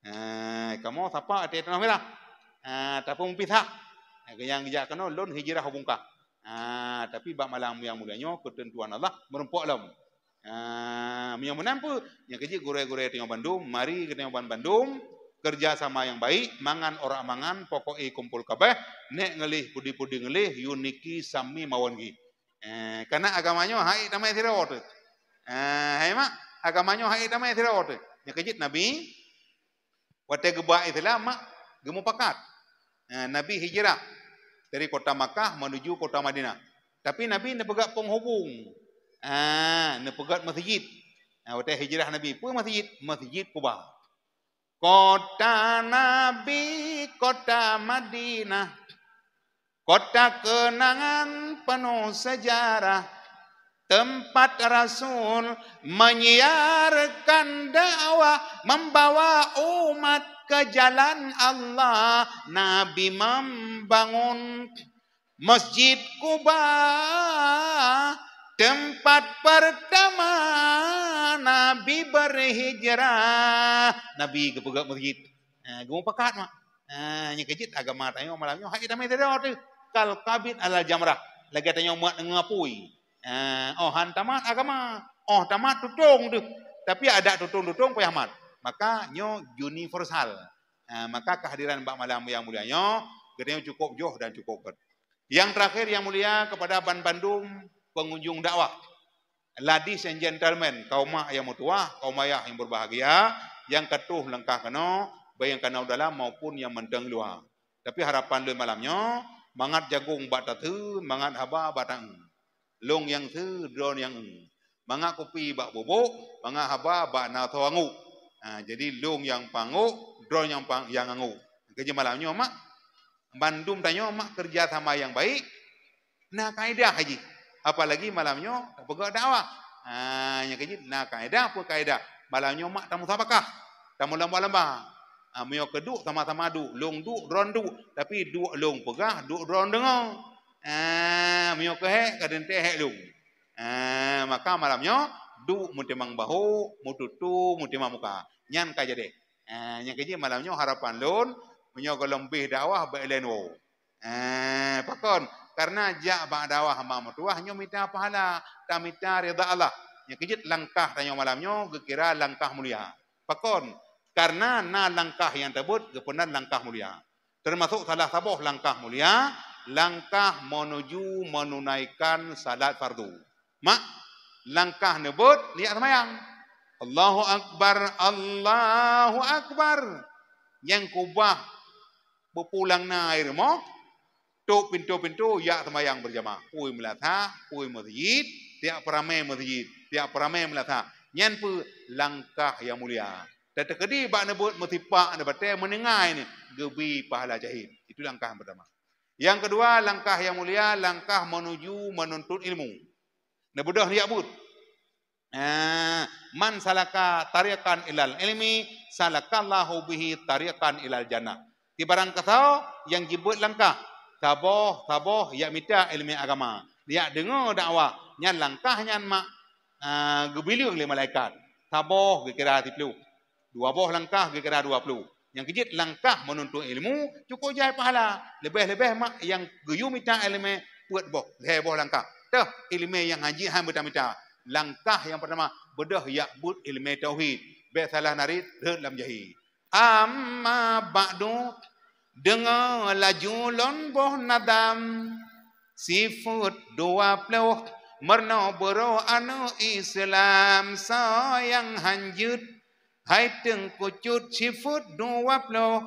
Eh, kamoe sapa até tanoh mirah. Eh, tapi meupisah. Eh, nyang geujak keunoe lôn hijrah u Bungkah. Ah, tapi bak malam nyang mulia nyoe keuteuntuan Allah meurumpok lom. Ah, meunyoe meunan peue, nyang keujeuet gurée-gurée tanyoe bandum, mari geutanyoe ban bandum keurija sama nyang baik, mangan ora mangan, pokok e kumpul kabeh, nék ngeulih, pudi-pudi ngeulih, yue niki sami mawon gih. Eh, kana agama nyoe hai tamé sidroe teuh. Eh, hai mak, agama nyoe hai tamé sidroe teuh. Nyang keujeuet Nabi watée geuba Islam mak geumupakat. Eh, Nabi hijrah dari kota Makkah menuju kota Madinah. Tapi Nabi neupeugét penghubung. Ah, neupeugét masjid. Ah, watée hijrah Nabi, peue masjid? Masjid Quba. Kota Nabi, kota Madinah, kota kenangan penuh sejarah, tempat Rasul menyiarkan dakwah, membawa umat ke jalan Allah. Nabi membangun Masjid Quba, tempat pertama Nabi berhijrah. Nabi geupeugét masjid. Ha, geumupakat mak. Ha, nyang keujeuet agama tanyoe malam nyoe hai tamé sidroe teuh. Kal qabid alal jamrah. Lagée tanyoe mat ngon apui. Ha, oh han tamat agama. Oh tamat tutong teuh. Tapi adak tutong-tutong payah mat. Maka nyoe universal. Ha, maka kehadiran bak malam nyang mulia nyoe geutanyoe cukup joh dan cukup gét. Yang terakhir yang mulia kepada ban bandum pengunjung dakwah. Ladies and gentlemen, kaum mak yang meutuwah, kaum ayah yang berbahagia, yang ka troh langkah keunoe, baik yang ka na u dalam maupun yang mantong luwa. Tapi harapan lôn malam nyoe, mangat jagong bak tateue, mangat haba bak taeu. Lôn nyang seu, droe nyang eu. Mangat kupi bak bubôk, mangat haba bak na soe anggôk. Ha, jadi lôn nyang panggôk, droe nyang pang-, nyang anggôk. Keujeuet malam nyoe mak, bandum tanyoe mak keurija sama nyang baik, na kaedah jih. Apalagi malam nyoe tapeugah dakwah. Ha, nyang keujeuet na kaedah, peue kaedah? Malam nyoe mak tamusabakah, tamulamba-lamba. Ha, meunyoe keu duek sama-sama duek, lôn duek, droen duek, tapi duek lôn peugah, duek droen deungoe. Ha, meunyoe keu hék, kadang teuh hék lôn. Ha, maka malam nyoe duek meutimang bahô, meututoe meutimang muka. Nyan ka jadi. Ha, nyang keujeuet malam nyoe harapan lôn, meunyoe gohlom beh dakwah beu ilén woe. Eh, pakon? Karena jak bak dakwah hamba meutuwah nyoe mita pahala, tamita ridha Allah. Nyang keujeuet langkah tanyoe malam nyoe geukira langkah mulia. Pakon? Karena na langkah nyang teubeuet geupeunan langkah mulia. Teumasok salah saboh langkah mulia, langkah menuju menunaikan salat fardu. Mak, langkah neubeuet neujak seumayang. Allahu Akbar, Allahu Akbar. Nyang kubah beupulang na air rumoh, tôp pintoe-pintoe jak seumayang beurjamaah. Pui meulasah, pui meuseujid, tiak peuramé meuseujid, tiak peuramé meulasah. Nyan peue langkah nyang mulia. Tateukeudi bak neubeuet meusipak neubatée meuninggai ni geubi pahala syahid. Itu langkah nyang pertama. Nyang keudua, langkah nyang mulia, langkah menuju menuntut ilmu. Neubeudôh neujak beuet. Ah, "Man salaka tariqan ilal ilmi, salakallahu bihi tariqan ilal jannah." Di barang kasoe nyang jibeuet langkah, saboh-saboh jak mita iéleumé agama, jak deungoe dakwah, nyan langkah nyan mak, ah, geubileueng lé malaikat. Saboh geukira siplôh. Dua boh langkah geukira dua ploh. Nyang keujeuet langkah menuntut ilmu cukôp jai pahala. Leubeh-leubeh mak nyang geuyue mita iéleumé peuet boh, lhée boh langkah. Teuh iéleumé nyang hana jeuet han mita-mita. Langkah nyang peurtama, beudôh jak beuet iéleumé tauhid. Bék salah narit rhot lam jahé. Amma ba'du, deungoe laju lôn boh nadam. Sifeuet dua ploh, meurunoe beurôh aneuëk Islam, soe nyang han jeuet. Hai Teungku Cut, sifeuet dua ploh,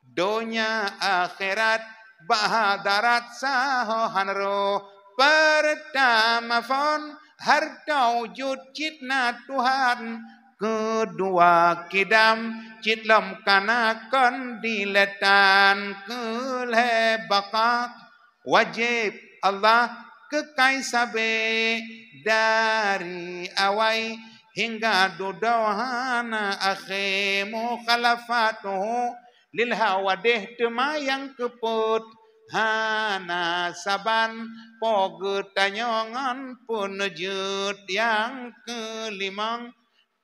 donya akhirat, bak hadarat saho han roh. Peurtama phon, hareuta wujud cit na Tuhan. Keudua kidam, cit lom ka na kon diletan. Keulhée bakat, wajéb Allah keukai sabé, dari awai hingga dudoe hana akhé. Mukhalafatuhu lil hawadih, teuma nyang keupeuet Hana saban po geutanyoe ngon peuneujeuet nyang keulimong,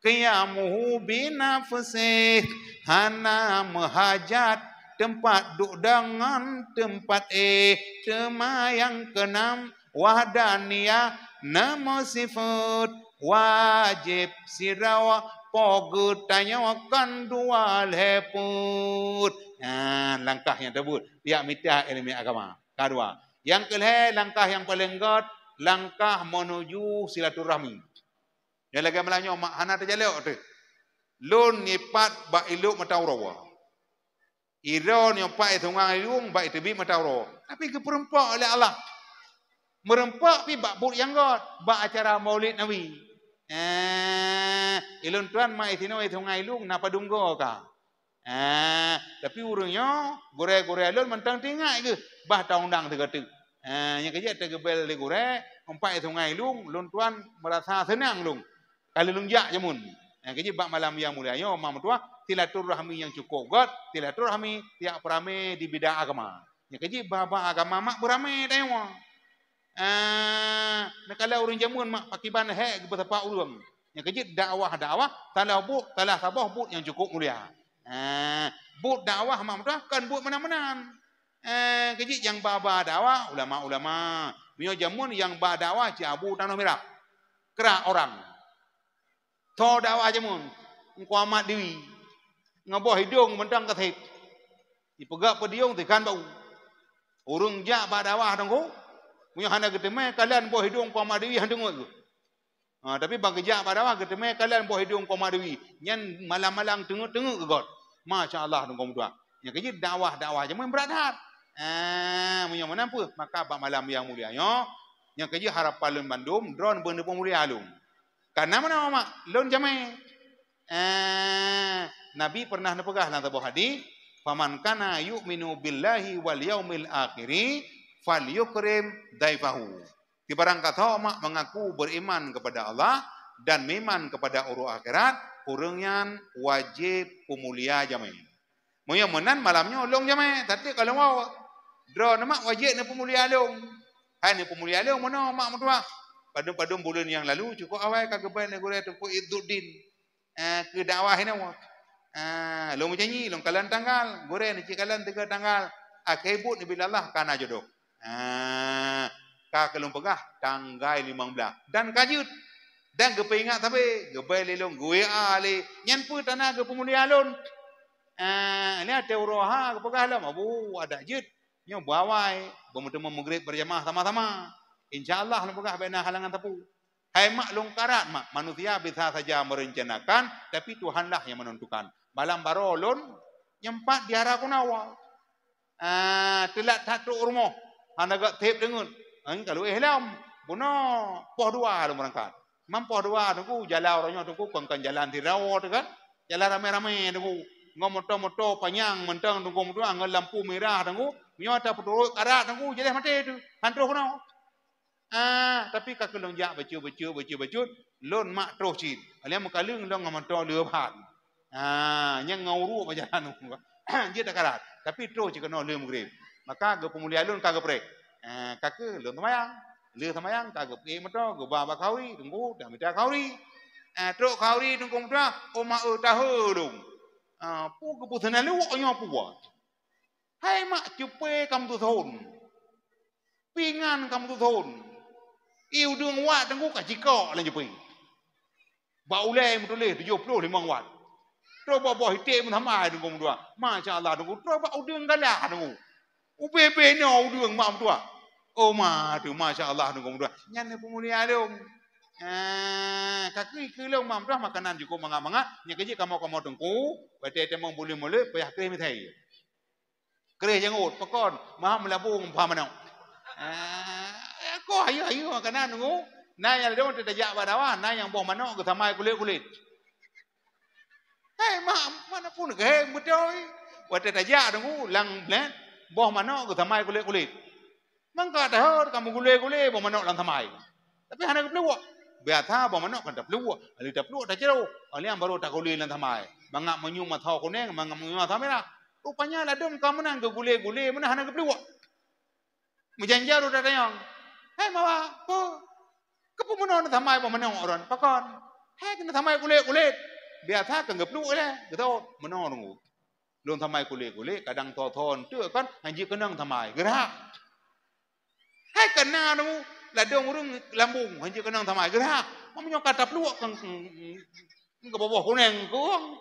qiyamuhu binafsih, hana meuhajat teumpat duek deungon teumpat éh, teuma nyang keunam wahdaniyah neumeusifeuet wajéb sidroe po geutanyoe kon dua lhée peuet. Nyan langkah nyang teubuet, piak mita iéleumé agama. Kadua, nyang keulhée langkah nyang paleng gét, langkah meunuju silaturahmi. Nyang lagée malam nyoe mak hana teujalok teuh. Lôn ngipat bak ilok mata uroe. Idroe nyoe pat i sungai lueng bak iteubiet mata uroe. Tapi geupeureumpok lé Allah. Meureumpok pi bak buet nyang gét, bak acara Maulid Nabi. Eh, ilôn tuan mak i sinoe i sungai lueng na padum goe ka. Ah, tapi ureuëng nyoe gurée-gurée lôn mantong teuingat geuh bah taundang sigoe teuk. Ah, nyang keujeuet teugeubel lé gurée, umpat i sungai lueng, lôn tuan meurasa seunang lôn. Ka lôn jak jameun. Ah, keujeuet bak malam nyang mulia nyoe, ma meutuah, silaturahmi nyang cukôp gét, silaturahmi tiak peuramé di bidang agama. Nyang keujeuet bah-bah agama mak beuramé tanyoe. Ah, neukalon ureuëng jameun mak pakiban hék geubeusapa ureuëng. Nyang keujeuet dakwah-dakwah, salah buet, salah saboh buet nyang cukôp mulia. Ah, buet dakwah mak meutuah kon buet meunan-meunan. Ah, keujeuet nyang ba-ba dakwah ulama-ulama. Meunyoe jameun nyang ba dakwah cit Abu Tanoh Mirah. Krak orang. Tho dakwah jameun, Teungku Ahmad Dewi. Ngon boh idong mantong ka sép. Jipeugah peudiong tikhan bau. Ureuëng jak bak dakwah teungku, meunyoe hana geuteumé kalon boh idong Teungku Ahmad Dewi han teungeut geuh. Ha, tapi ban geujak bak dakwah geuteumé kalon boh idong Teungku Ahmad Dewi. Nyan malam-malam teungeut-teungeut geugot. Masya Allah teungku meutuah. Nyang keujeuet dakwah-dakwah jameun brat that. Ah, meunyoe meunan peue, maka bak malam nyang mulia nyoe, nyang keujeuet harapan lôn bandum, droeneuh beuneupeu mulia lôn. Kana meunan mak, lôn jamé. Eh, Nabi pernah neupeugah lam saboh hadis, "Faman kana yu'minu billahi wal yaumil akhiri falyukrim daifahu." Sibarang gasoe mak mengaku beriman kepada Allah dan meuiman kepada uroe akhirat, ureuëng nyan wajéb peumulia jamé. Meunyoe meunan malam nyoe lôn jamé, tapi ka lôn woe. Droeneuh mak wajéb neupeumulia lôn. Hai neupeumulia lôn meunoe mak meutuah. Padum-padum buleuen nyang lalu cukôp awai ka geuben lé gurée Teungku Izzuddin. Eh, keu dakwah inoe. Ah, lôn meujanji lôn kalon tanggal, gurée neucit kalon tiga tanggal. Akhé buet neubi lé Allah kana jodoh. Ah, ka keu lôn peugah tanggai limong blaih. Dan ka jeuet. Dan geupeuingat sabe, geubai lé lôn, geu-W A lé. Nyan peue tanda geupeumulia lôn. Ah, nyan watée uroe ha geupeugah lom, "Abu, adak jeuet. Nyoe beuawai, beumeuteumé meugreb beurjamaah sama-sama. Insya Allah," lôn peugah, "bék na halangan sapeue." Hai mak lôn karat mak, manusia bisa saja merencanakan, tapi Tuhanlah yang menentukan. Malam baroe lôn nyempat di Hara Kunawa. Ah, teulat that trok rumoh. Hana gak teb deungon. Ngon ka lheueh lom. Bunoe poh dua lôn beurangkat. Mam poh dua teungku, jalan uroe nyoe teungku, kon-kon jalan sidroe teuh kan. Jalan ramé-ramé teungku. Ngon moto-moto panyang mantong teungku, meutuah ngon lampu mirah teungku. Meunyoe tapeuturot karat teungku, jadeh maté teuh. Han troh keunoe. Ah, tapi ka keu lôn jak bacut-bacut, bacut-bacut, lôn mak troh cit. Alai meukaleueng lôn ngon moto lheueh ban. Ah, nyang ngon uruek bak jalan. Jeuet takarat. Tapi troh cit keunoe lheueh meugreb. Maka geupeumulia lôn ka geupreh. Ah, ka keu lôn seumayang. Lheueh seumayang ka geupiek moto, geuba bak khauri, teungku, dah mita khauri. Ah, trok khauri teungku meutuah, oh mak eu tahe lôn. Ah, peue geupeuseunaleuek nyoe peue? Hai mak, cupe ka meututhon. Pingan ka meututhon. I udeueng wat teungku ka cikok lam cupe. Bak ulée meutuléh tujoh ploh limong wat. Troh bak boh iték meusamai teungku meutuah. Masya Allah teungku, troh bak udeueng galah teungku. Ubé-bé nyoe udeueng mak meutuah. Oh ma teuh, masya Allah teungku meutuah. Nyan ni peumulia lôn. Ah, ka keu lôn mak meutuah makanan cukôp mangat-mangat. Nyang keujeuet kamoe-kamoe teungku, watée tamong buleuen Maulid payah kreh misai. Kreh jangôt, pakon, maham meulabong pah manok. Ah, koh ayeuh-ayeuh makanan teungku. Na nyang ladôm tajak bak dakwah, na nyang boh manok geusamai kulét-kulét. Hei, mak, mana pun geuhem beutôi. Watée tajak teungku, lam bleh, boh manok geusamai kulét-kulét. Mangka tahot ka meugulé-gulé boh manok lam samai. Tapi hana geupluek. Biasa boh manok kan tapluek, ali tapluek tacero, ali nyang baru tagulé lam samai. Mangat meunyoe masa kuneng, mangat meunyoe masa mirah. Rupanya ladôm ka meunan geugulé-gulé meunan hana geupluek. Meujanji lôn tatanyong, "Hai Mawa, peue? Keupeue meunoe neusamai bak meunoe uroe nyoe? Pakon? Hai keuneuk samai kulét-kulét? Biasa keu geupluek ilée, geutôt meunoe nunggu." Lôn samai kulét-kulét, kadang tho-tho eunteuk kon, han jeuet keunong samai, geurhah. Hai kana nunggu ladôm ureuëng lambông, han jeuet keunong samai, geurhah. Meunyoe ka tapluek, keu boboh kuneng keuong.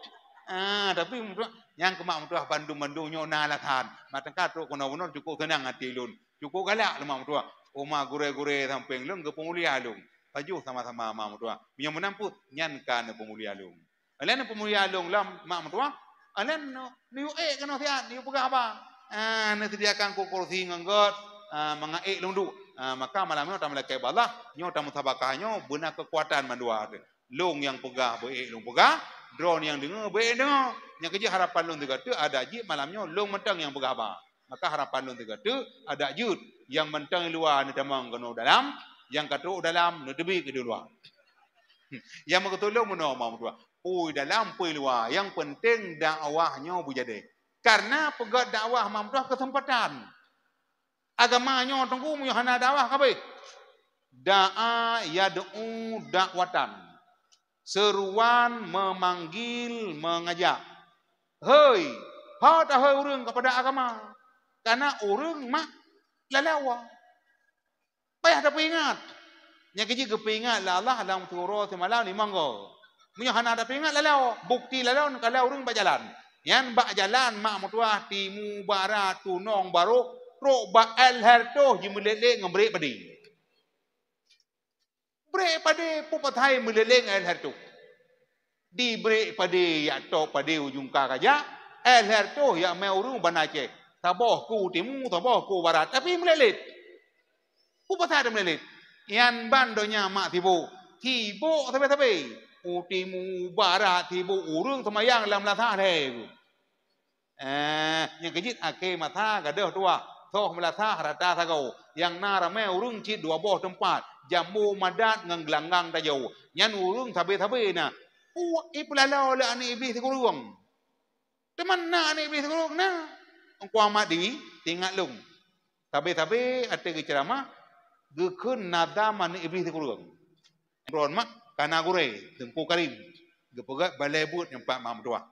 Ah, tapi meutuah, nyang keu mak meutuah bandum-bandum nyoe na alasan. Mak teuka trok keunoe bunoe cukup seunang até lôn. Cukup galak lé mak meutuah. Oma gurée-gurée sampéng lôn geupeumulia lôn. Pajoh sama-sama mak meutuah. Meunyoe meunan peuet, nyan ka neupeumulia lôn. Alèh neupeumulia lôn lom mak meutuah. Alèh neu-, neuyue ék keunoe siat, neuyue peugah haba. Ah, neuseudiakan ku kursi ngon gèt, ah, mangat ék lôn duek. Ah, maka malam nyoe tameulakèe bak Allah, nyoe tameusabakah nyoe beuna keukuatan mandua. Lôn nyang peugah beu ék lôn peugah, droeneuh nyang deungö beu ék deungö. Nyang keujeuet harapan lôn sigoe teuk adak jeuet malam nyoe lôn mantong nyang peugah haba. Maka harapan lôn sigoe teuk adak jeuet, nyang mantong i luwa neutamong keunoe dalam, nyang ka trok dalam neuteubiet keu di luwa. Nyang meukeutulông meunoe mak meutuah. Peue dalam peue luwa, nyang peunteng dakwah nyoe beujadèh. Karena peugöt dakwah mak meutuah keuseumpatan. Agama nyoe teungku meunyoe hana dakwah ka abéh. Da'a yad'u da'watan. Seruan memanggil, mengajak. Hei, ho tahôi ureuëng kepada agama. Karena ureuëng mak laloe. Payah tapeuingat. Nyang keujeuet geupeuingat lé Allah lam siuroe simalam limong goe. Meunyoe hana tapeuingat laloe, bukti laloe neukalon ureuëng bak jalan. Nyan bak jalan mak meutuah timu, barat, tunong, barôk, trok bak L seratus jimeulét-lét ngon brék padé. Brék padé peue pasai meulét-lét ngon L seratus. Di brék padé jak top padé ujong ka kajak, L seratus jak mé ureuëng Banda Aceh. Saboh ku timu, saboh ku barat, tapi meulét-lét. Peue pasai meulét-lét? Nyan ban donya mak sibok. Sibok sabe-sabe. U timu, u barat sibok, ureuëng seumayang lam meunasah lé. Eh, nyang keujeuet akhé masa gadôh tuwah, soh meulasah rata sagoe, nyang na ramé ureuëng cit dua boh teumpat, jambo madat ngon geulanggang tajôh. Nyan ureuëng sabe-sabe na. Puak ipeulaloe lé aneuëk Iblih sikureueng. Teuma na aneuëk Iblih sikureueng na. Teungku Ahmad Diwi, teuingat lôn. Sabe-sabe até geuceuramah, geukheun nadam aneuëk Iblih sikureueng. Droeneuh mak kana gurée, Teungku Karim. Geupeugöt balée buet nyang pat mak meutuah.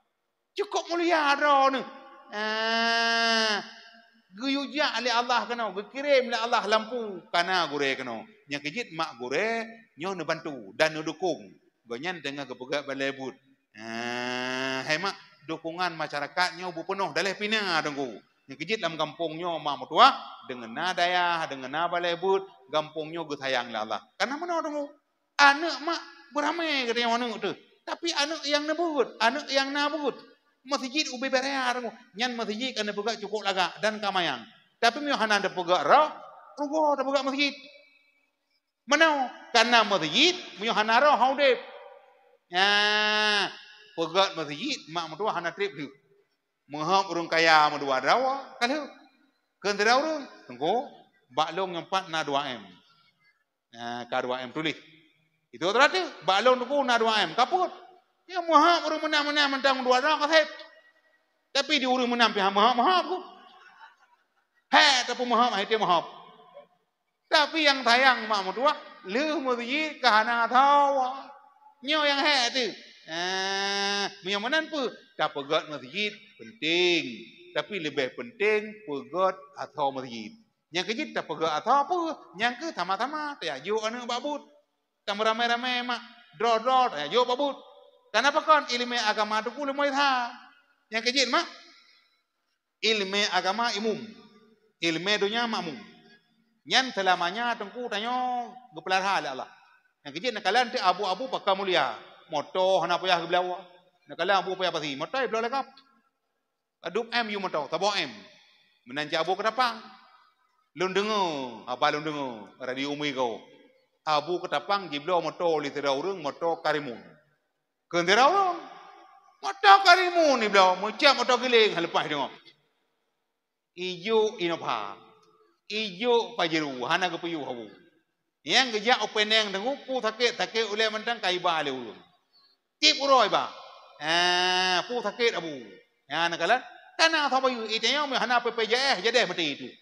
Cukôp mulia droeneuh. Ah, geuyue jak lé Allah keunoe, geukirém lé Allah lampu kana gurée keunoe. Nyang keujeuet mak gurée nyoe neubantu dan neudukong. Gobnyan teungoh geupeugöt balée buet. Ah, hai mak, dukungan masyarakat nyoe beupeunoh daleh pih na teungku. Nyang keujeuet lam gampông nyoe mak meutuah, deungon na dayah, deungon na balée buet, gampông nyoe geusayang lé Allah. Kana meunoe teungku. Aneuëk mak beuramé geutanyoe aneuëk teuh, tapi aneuëk nyang neubeuet, aneuëk nyang na beuet. Meuseujid ubé baraya teungku, nyan meuseujid ka neupeugah cukôp lagak dan ka manyang. Tapi meunyoe hana neupeugah roh, rugoe tapeugah meuseujid. Meunoe, kana meuseujid meunyoe hana roh hana udeb. Nyan, peugöt meuseujid mak meutuah hana treb lheueh. Meuhöb ureuëng kaya meudua droe ka lheueh. Kheun sidroe ureuëng, teungku, bak lôn nyoe pat na dua M. Nah, ka dua M tuléh. Itu teulatih, bak lôn teungku na dua M, ka peuet. Nyang meuhöb ureuëng meunan-meunan mantong dua droe ka sép. Tapi di ureuëng meunan pih meuhöb-meuhöb ku. Hék tapeumeuhöb, hai teu meuhöb. Tapi nyang sayang mak meutuah, lheueh meuseujid ka hana asoe. Nyoe nyang hék teuh. Ah, meunyoe meunan peue? Tapeugöt meuseujid penting, tapi leubeh penting peugöt asoe meuseujid. Nyang keujeuet tapeugah atra peue? Nyang keuh sama-sama tajak jok aneuëk bak buet. Tameuramé-ramé mak, droe-droe tajak jok bak buet. Kana pakon iéleumé agama teungku leumoi that. Nyang keujeuet mak, iéleumé agama umum, iéleumé donya makmum. Nyan seulamanya teungku tanyoe geupeulara lé Allah. Nyang keujeuet neukalon teuk abu-abu pakon mulia, moto hana payah geubloe. Neukalon abu payah pasi, moto ibloe lagak. Padub M yue moto, saboh M. Meunan cit Abu Keutapang. Lôn deungoe, haba lôn deungoe, radio Umi Go. Abu Keutapang jibloe moto lé sidroe ureuëng, moto Karimun. Kheun sidroe ureuëng, moto Karimun jibloe, meucok moto giléng, leupah deungoe. Ijok Innova, ijok Pajero, hana geupiôh Abu. Nyang geujak u Penang teungku, peue sakét-sakét ulée mantong ka iba lé ureuëng. Tiep uroe iba. Ah, peue sakét Abu. Nyan neukalon, kana sabe yue, itanyoe hana P P J S, jadeh meuti teuh.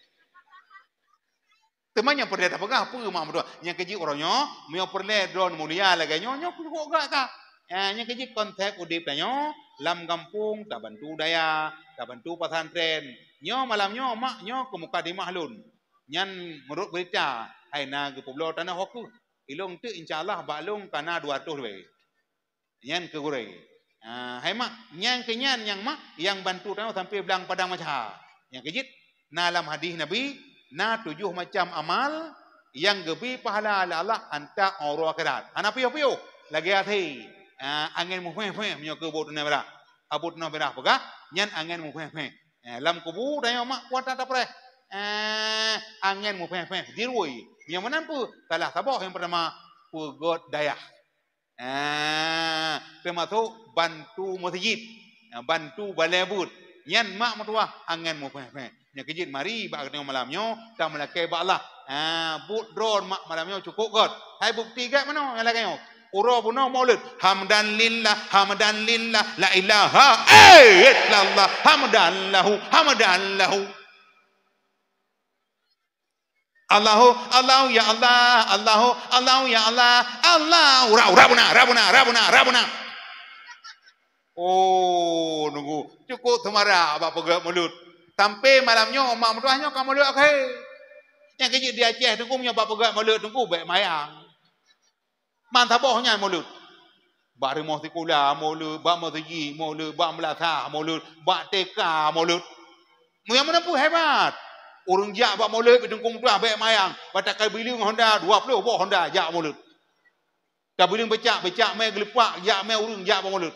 Teuma nyang peureulée tapeugah peue mak meutuah? Nyang keu jih uroe nyoe, meunyoe peureulée droeneuh mulia lagée nyoe, nyoe keuh cukôp gét ka. Eh, nyang keu jih konsep udeb tanyoe lam gampông, tabantu dayah, tabantu pesantren. Nyoe malam nyoe mak nyoe keu mukadimah lôn. Nyan meunurot beurita, hai na geupeubloe tanoh ho keuh. Ilôn teuk insya Allah bak lôn ka na dua ratus leubeh. Nyan keu gurée. Ah, hai mak, nyang keu nyan nyang mak nyang bantu tanyoe sampoe blang padang meusaha. Nyang keu jih na lam hadih Nabi, na tujoh macam amal nyang geubri pahala lé Allah hantom uroe akhirat. Hana piôh-piôh, lagée até, ah, angén mupheh-pheh meunyoe keu buet teunoh mirah. Buet teunoh mirah peugah, nyan angén mupheh-pheh. Eh, lam kubu tanyoe mak kuat that tapreh. Eh, angén mupheh-pheh, dirui. Nyang meunan peue? Salah saboh nyang peurtama, peugét dayah. Ah, teumasok bantu meuseujid, ah, bantu balée buet. Nyan mak meutuah angén mupheh-pheh. Nyang keu jih mari bak geutanyoe malam nyoe tameulakée bak Allah. Ah, buet droeneuh mak malam nyoe cukôp gét. Hai bukeuti gét meunoe nyang lagée nyoe. Uroe bunoe Maulud. Hamdan lillah, hamdan lillah, la ilaha illallah, hamdan lahu, hamdan lahu. Allahu, Allahu ya Allah, Allahu, Allahu ya Allah, Allahu, ra, ra beuna, ra beuna, ra beuna, ra beuna. Oh, nunggu. Cukôp seumarak bak peugét Maulud. Sampoe malam nyoe mak meutuah nyoe ka Maulud akhé. Nyang keu jih di Aceh teungku nyoe bak peugét Maulud teungku bék mayang. Man saboh nyan Maulud. Bak rumoh sikula Maulud, bak meuseujid Maulud, bak meulasah Maulud, bak TK Maulud. Meunyoe meunan peue hebat. Ureuëng jak bak Maulud teungku meutuah bék mayang, bak takai bileung Honda dua ploh boh Honda jak Maulud. Tabileung becak, becak mé geulipak, jak mé ureuëng jak bak Maulud.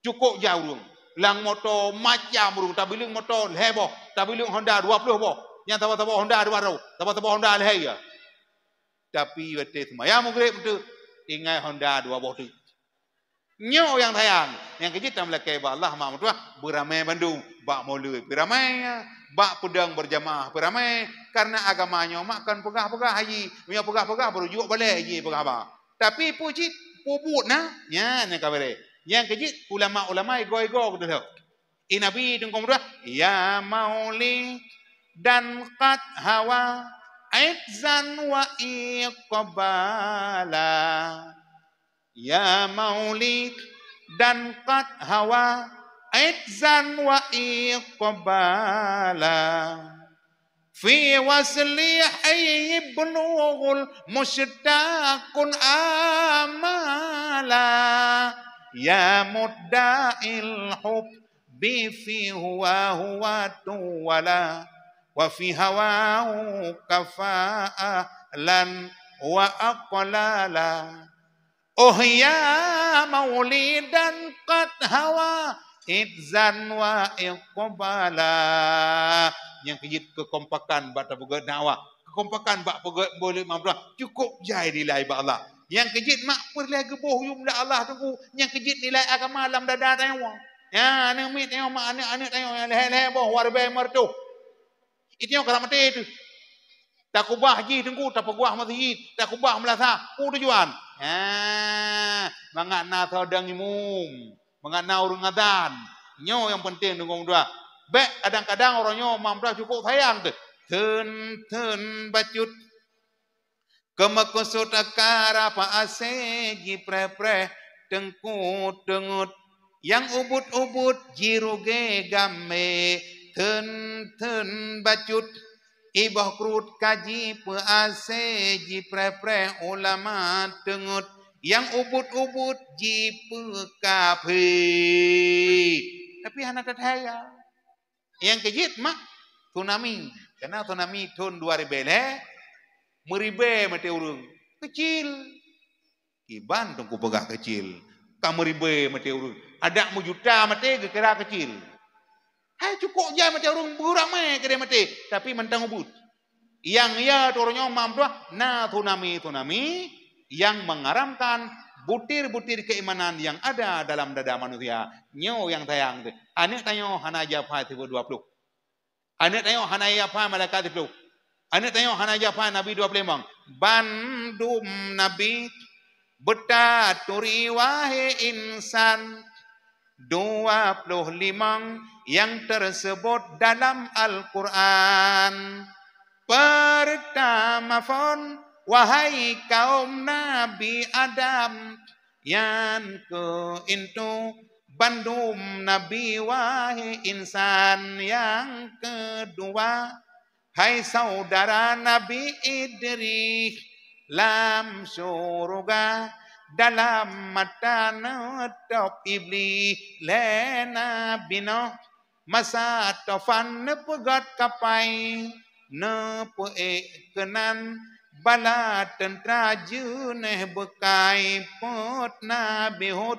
Cukôp jak ureuëng. Lam moto macam ureuëng, tabileung moto lhée boh, tabileung Honda dua ploh boh. Nyang saboh-saboh Honda dua droe, saboh-saboh Honda lhée ya. Tapi watée seumayang Maghrib teuk, tinggai Honda dua boh teuk. Nyoe nyang sayang, nyang keu jih tameulakée bak Allah mak meutuah beuramé bandum, bak Maulud pih ramé, bak peudong beurjamaah pih ramé, kareuna agama nyoe mak kon peugah-peugah haji, meunyoe peugah-peugah baru jok balée jih peugah haba. Tapi peue cit peubuet na, nyan nyang ka beureh. Nyang keu jih ulama-ulama igoe-igoe keudroe. I Nabi teungku meutuah, ya maulidan qad hawa izzan wa iqbala. Ya maulidan qad hawa izzan wa iqbala. Fi wasli iblughul mushtaqun amala. Ya mudda'il hubbi fi huwa huwa tuwala. Wa fi hawahu kafa ahlan wa aqlala. Oh ya maulidan qad hawa izzan wa iqbala. Nyang keu jih keukompakan bak tapeugét dakwah, keukompakan bak peugét Maulud mak meutuah cukôp jai nilai bak Allah. Nyang keu jih mak peureulée geuboh yum lé Allah teungku, nyang keu jih nilai agama lam dada tanyoe. Ya, aneuk miet tanyoe mak, aneuk-aneuk tanyoe nyang lhée-lhée boh, dua ribée lima reutôh. Itanyoe ka maté teuh. Takubah jih teungku, tapeugah meuseujid, takubah meulasah. Peue tujuan? Ha, mangat na soe dong imum, mangat na ureuëng azan. Nyoe nyang peunteng teungku meutuah. Bék kadang-kadang uroe nyoe mak meutuah cukôp sayang teuh. Theun-theun bacut. Keumeukeusut akara pa asée jipreh-preh teungku teungeut. Nyang ubit-ubit jirugée gamé theun-theun bacut. Iboh kruet ka jipeu asée jipreh-preh ulama teungeut. Nyang ubit-ubit jipeu kafé. Tapi hana that-that ya. Nyang keu jih mak tsunami. Karena tsunami thon dua ribée lhée, meuribée maté ureuëng. Keucil. Kiban teungku peugah keucil. Ka meuribée maté ureuëng. Adak meujuta maté geukira keucil. Hai cukôp jai maté ureuëng beuramé keudeh maté, tapi mantong ubit. Nyang ya teuh uroe nyoe mak meutuah na tsunami-tsunami nyang mengharamkan butir-butir keimanan yang ada dalam dada manusia. Nyoe nyang sayang teuh. Aneuk tanyoe hana jihafai sifeut dua ploh. Aneuk tanyoe hana jihafai malaikat siploh. Aneuk tanyoe hana jihafai Nabi dua ploh limong. Bandum Nabi beutaturi wahé insan dua ploh limong nyang teuseubot dalam Al-Qur'an. Peurtama phon, wahai kaum Nabi Adam, nyan keuh intu bandum nabi, wahai insan. Nyang keudua, hai saudara Nabi Idris, lam syeuruga dalam mata neutôb Iblih lé Nabi Nuh. Masa tufan neupeugét kapai, neupeuék keunan bala teuntra jeunéh beukai. Peuet Nabi Hud,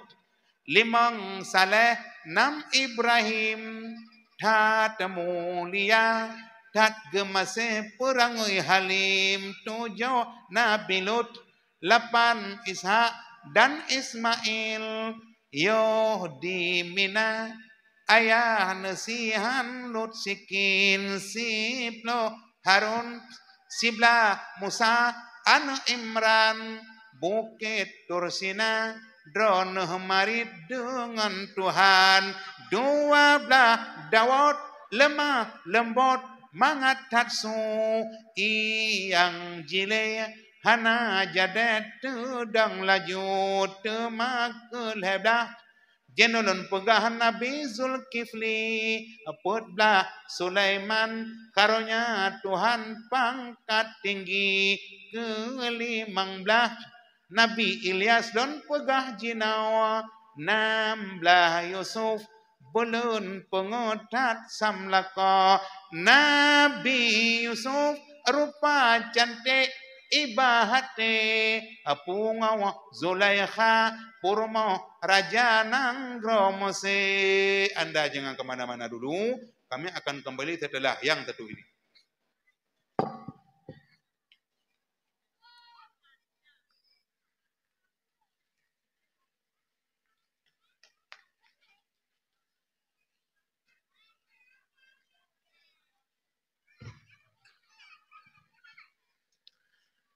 limong Saleh, nam Ibrahim, that mulia, that geumaséh, peurangui halim. Tujoh Nabi Lut, lapan Ishak dan Ismail. Yoh di Mina, ayah neusihan Lut sikin. Siploh Harun, siblaih Musa aneuëk Imran. Bukét Tursina, droeneuh marit deungon Tuhan. Dua blaih Daud, leumah leumbot, mangat that su. Ié nyang jilée hana jadéh, teudong laju. Teuma keu lhée blaih, jinoe lôn peugah Nabi Zulkifli. Peuet blaih Sulaiman, karonya Tuhan pangkat tinggi. Keulimong blaih Nabi Ilyas lôn peugah jinoe. Nam blaih Yusuf, buleuen peungeuh that sam lakoe. Nabi Yusuf rupa cantik, iba até, pungoh Zulaikha, peurumoh raja nanggroe Mesé. Anda jangan ke mana-mana dulu, kami akan kembali setelah yang satu ini.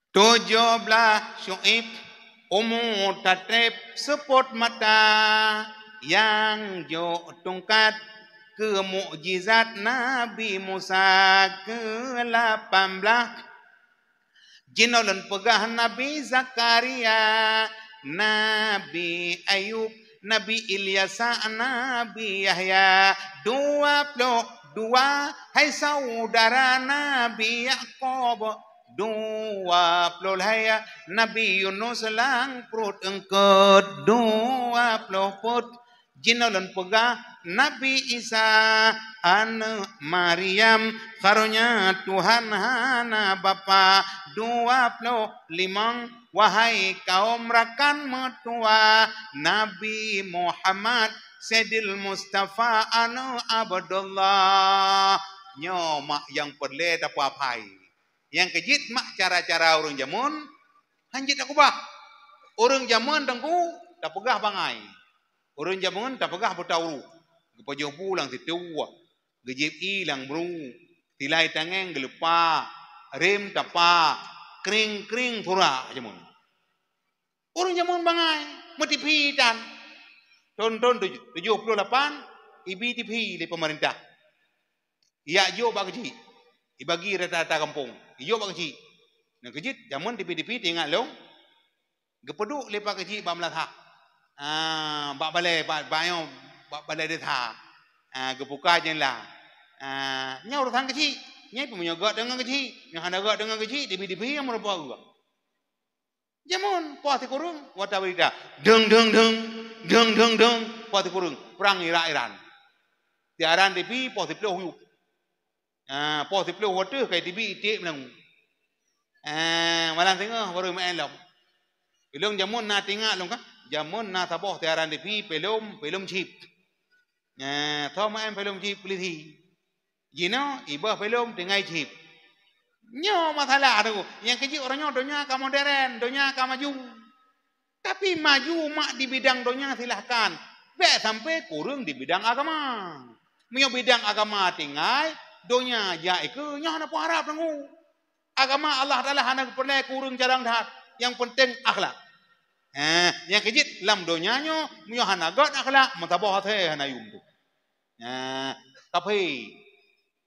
Tujoh blaih Syu'aib, umu tatreb seupôt mata, nyang jok tungkat keu mukjizat Nabi Musa. Keulapan blaih, jinoe lôn peugah Nabi Zakaria, Nabi Ayub, Nabi Ilyasa, Nabi Yahya. Dua ploh dua, hai saudara Nabi Yakub. Dua ploh lhée, Nabi Yunus lam pruet eungkôt. Dua ploh peuet, jinoe lôn peugah Nabi Isa, aneuëk Maryam, karonya Tuhan hana bapak. Dua ploh limong, wahai kaum rakan meutuwah, Nabi Muhammad, Saidil Mustafa, aneuëk Abdullah. Nyoe mak nyang peureulée tapeuaphai. Nyang keujeuet mak cara-cara ureuëng jameun, hán jeuet takeubah. Ureuëng jameun teungku tapeugah bangai. Ureuëng jameun tapeugah buta uruek. Geupajoh bu lam siteue, geujieb ié lam bru, tilai tangéng geulupa, rem tapa, kring-kring surak jameun. Ureuëng jameun bangai, meutipi tan. Thon-thon tujoh ploh lapan, ibi tipi lé peumeurintah. Ijak jok bak keuchik, ibagi rata-rata gampông, ijok bak keuchik. Nyang keujeuet jameun tipi-tipi teuingat lôn, geupeuduek lé pak keuchik bak meulasah. Ah, bak balée, bak, bak nyoe, bak balée desa. Ah, geupuka jeundela. Ah, nyan urosan keuchik. Nyan pih meunyoe gét deungon keuchik, nyoe hana gét deungon keuchik, tipi-tipi nyang meurumpok geuh. Jameun poh sikureueng, watée beurita, deng, deng, deng, deng, deng, deng, poh sikureueng, prang Irak-Iran. Siaran tipi poh siploh yup. Ah, poh siploh watée ka tibi iték meunang. Ah, malam singoh baru maén lom. Ilong jameun na teuingat lom kah? Jameun na saboh siaran tipi, filem, filem chip. Nah, tho maén filem chip polisi. Jinoe iboh filem tinggai chip. Nyoe masalah tu. Nyang keujeuet uroe nyoe donya ka modern, donya ka maju. Tapi maju mak di bidang donya silahkan. Bék sampai kureueng di bidang agama. Meunyoe bidang agama tinggai, donya jak ikeue, nyoe hana peuharab teungku. Agama Allah Taala hana geupeureulée keu ureuëng carông that. Nyang penting akhlak. Eh, nyang keujeuet lam donya nyoe, meunyoe hana gét akhlak, meusaboh asée hana yum tu. Eh, kaphé,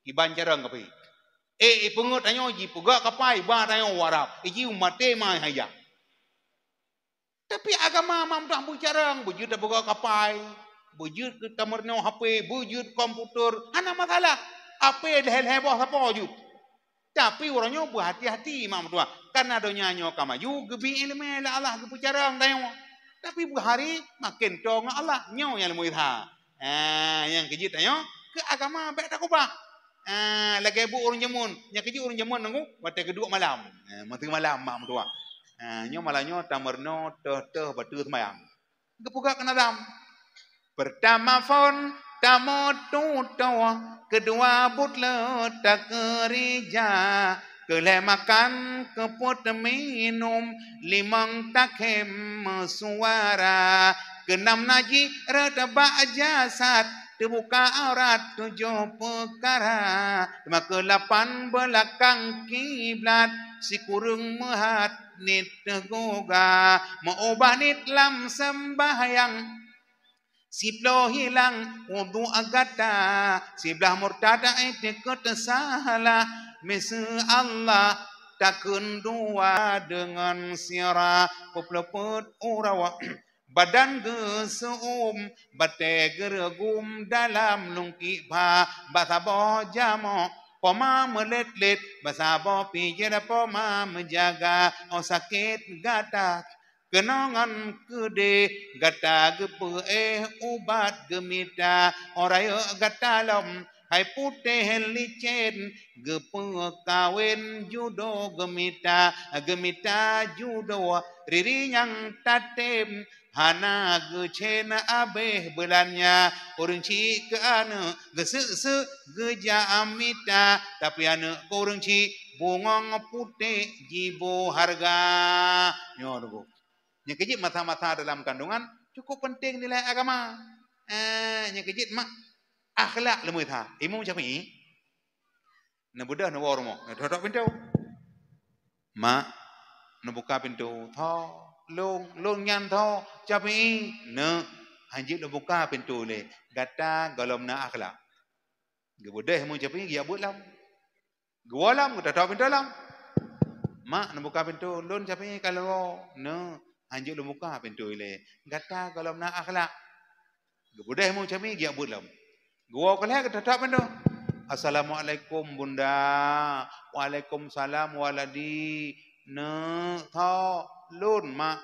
kiban carông kaphé. Eh, eh, peungeut tanyoe jipeugah kapai, ba tanyoe u Arab. Eh, ji maté mai haya. Tapi agama mak meutuah beucarang, beujeuet tapeugah kapai, beujeuet keu tameurunoe H P, beujeuet komputer, hana masalah. H P lhèe-lhèe boh sapo jeuet. Tapi uroe nyoe beuhati-hati mak meutuah. Karena donya nyoe ka maju, geubi ileumèe lé Allah geupeucarang tanyoe. Tapi beuhari maken toe ngon Allah, nyoe nyang leumui that. Ah, nyang keujeuet tanyoe keu agama bèk takubah. Ah, lagèe buet ureueng jameun, nyang keujeuet ureueng jameun nunggu watèe geuduek malam. Ah, meuteumè malam mak meutuah. Ah, nyoe malam nyoe tameurunoe teuh-teuh bateue seumayang. Geupeugah keu Nazam. Peurtama phôn tameututoe, keudua buet le takeurija, keulhèe makan keupeuet minum, limong takhém meusuara, keunam najih rhot bak jasad, teubuka aurat tujoh peukara, teuma keulapan beulakang kiblat, sikureueng meuhat niet teugoga, meuubah niet lam seumbahyang. Siploh hilang udhu gata, siblah murtad iktikeuet salah, miseue Allah takheun dua deungon sira, peupleupeuet uroe. Badan geuseu'uem, batèe geureugum dalam lungkik bha, bak saboh jamoe. Poma meulét-lét, bak saboh pijéh poma meujaga, oh sakét gata. Keunongan keudeh gata geupeuéh ubat geumita, oh rayeuk gata lom hai putéh licén, geupeukawen judo geumita, geumita judo riri nyang tatem, hana geucén abéh beulannya. Ureueng chik keu aneuk geuseuk-seuk geujak mita, tapi aneuk keu ureueng chik bungong putéh jiboh hareuga. Nyoe teungku. Nyang keujeuet masa-masa dalam kandungan cukup penting nilai agama. Eh, nyang keujeuet mak akhlak leumui that. Imam Syafi'i neubeudôh neuwoe rumoh, neutok-tok pintoe. Mak, neubuka pintoe. Tho, lôn, lôn nyan tho, Syafi'i. Neuk, hanjeuet lôn buka pintoe lé. Gata gohlom na akhlak. Geubeudôh Imam Syafi'i geujak beuet lom. Geuwoe lom, geutok-tok pintoe lom. Mak, neubuka pintoe, lôn Syafi'i ka lôn woe. Neuk, hanjeuet lôn buka pintoe ilèe. Gata gohlom na akhlak. Geubeudôh Imam Syafi'i geujak beuet lom. Geuwoe keu lhèe geutok-tok pintoe. Assalamualaikum Bunda. Waalaikumsalam Waladi. Neuk, tho, lôn Mak.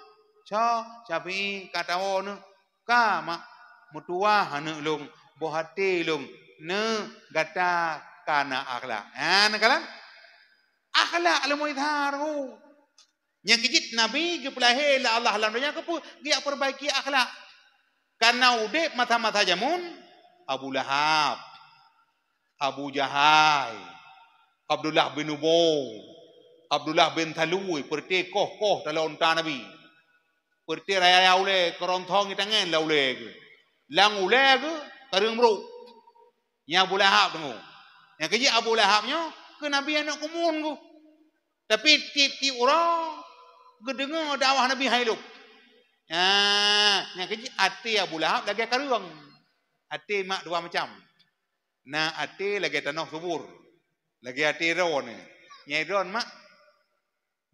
Soe, Syafi'i, ka tawoe neuk. Ka mak, meutuwah aneuk lôn, boh até lôn, neuk gata ka na akhlak. Ha, neukalon? Akhlak leumui that. Nyang keujeuet Nabi geupeulahé lé Allah lam donya keupeue? Geujak peurbaiki akhlak. Kareuna udép masa-masa jameun Abu Lahab, Abu Jahal, Abdullah bin Ubay, Abdullah bin Salul, peureuté koh-koh taloe unta Nabi. Peureuté raya-raya ulèe, keuronthong itangen lam ulèe geuh. Lam ulèe geuh kareueng brôk. Nyan Abu Lahab teungku. Nyang keujeuet Abu Lahab nyoe keu Nabi aneuk keumuen geuh. Tapi tiep-tiep uroe geudeungoe dakwah Nabi hai lôb. Nah, nyang keujeuet até Abu Lahab lagèe kareueng. Até mak dua macam. Na até lagèe tanoh subur. Lagèe até droeneuh. Nyang droeneuh mak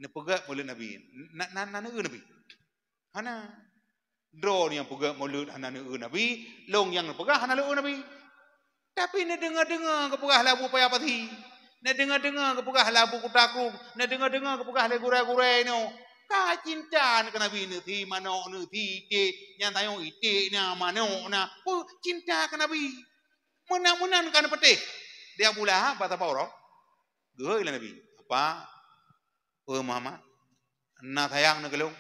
neupeugèt mulod Nabi. Na, na, na neueu Nabi. Hana. Droeneuh nyang peugèt mulod hana neueu Nabi, lôn nyang neupeugah hana neueu Nabi. Tapi neudeungoe-deungoe geupeugah lé Abu Paya Pasi. Neudeungoe-deungoe geupeugah lé Abu Kuta Krueng. Neudeungoe-deungoe geupeugah lé gurèe-gurèe nyoe. Ka cinta keu Nabi neusi manok neusi iték, nyang tanyoe iték na, manok na. Peue cinta keu Nabi. Meunan-meunan ka neupatéh. Di Abu Lahab bak saboh uroe geuhôi lé Nabi, "Apa, Peue Muhammad, na sayang neuh keu lôn?"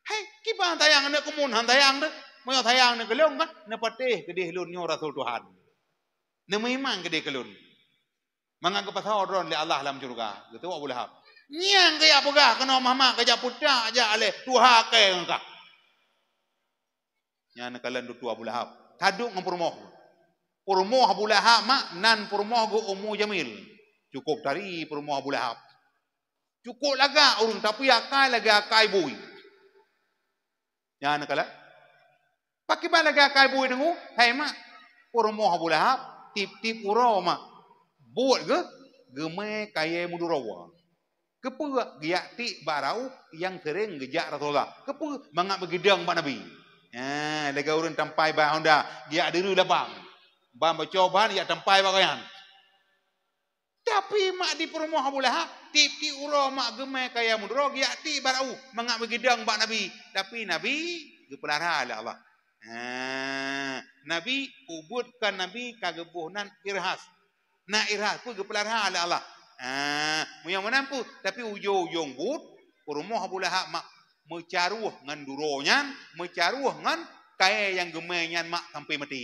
"Hai, kiban sayang aneuk keumuen, han sayang teuh. Meunyoe sayang neuh keu lôn kan, neupatéh keudeh lôn nyoe rasul Tuhan. Neumeuiman keudeh keu lôn. Mangat geupasoe droe lé Allah lam syeuruga." Geutuwok Abu Lahab. "Nyang kajak peugah keunoe Muhammad, kajak putak jak lé tuha kèe ngon kah." Nyan neukalon tutoe Abu Lahab. Taduek ngon peurumoh. Peurumoh Abu Lahab mak nan peurumoh geuh Ummu Jamil. Cukup tari peurumoh Abu Lahab. Cukup lagak ureueng, tapi akai lagèe akai bui. Nyan neukalon. Pakriban lagèe akai bui teungku, hai mak. Peurumoh Abu Lahab, tiep-tiep uroe mak. Buet geuh, geumè kayèe meuduro. Keupeue? Geujak tiek bak raub nyang seuréng geujak Rasulullah. Keupeue? Mangat beugeudong bak Nabi. Ha, lagèe ureueng tampai bak honda, geujak deureue labang. Ban boco ban, geujak tampai bak gobnyan. Tapi mak di peurumoh Abu Lahab, tiep-tiep uroe mak geumè kayèe meuduro, geujak tiek bak raub, mangat beugeudong bak Nabi. Tapi Nabi geupeulara lé Allah. Ha, Nabi, ubeuet ka Nabi ka geuboh nan irhas. Na irhas peue geupeulara lé Allah. Ha, meunyoe meunan peue, tapi ujong-ujong buet, peurumoh Abu Lahab mak meucaroh ngon duro nyan, meucaroh ngon kayèe nyang geumè nyan mak sampai maté.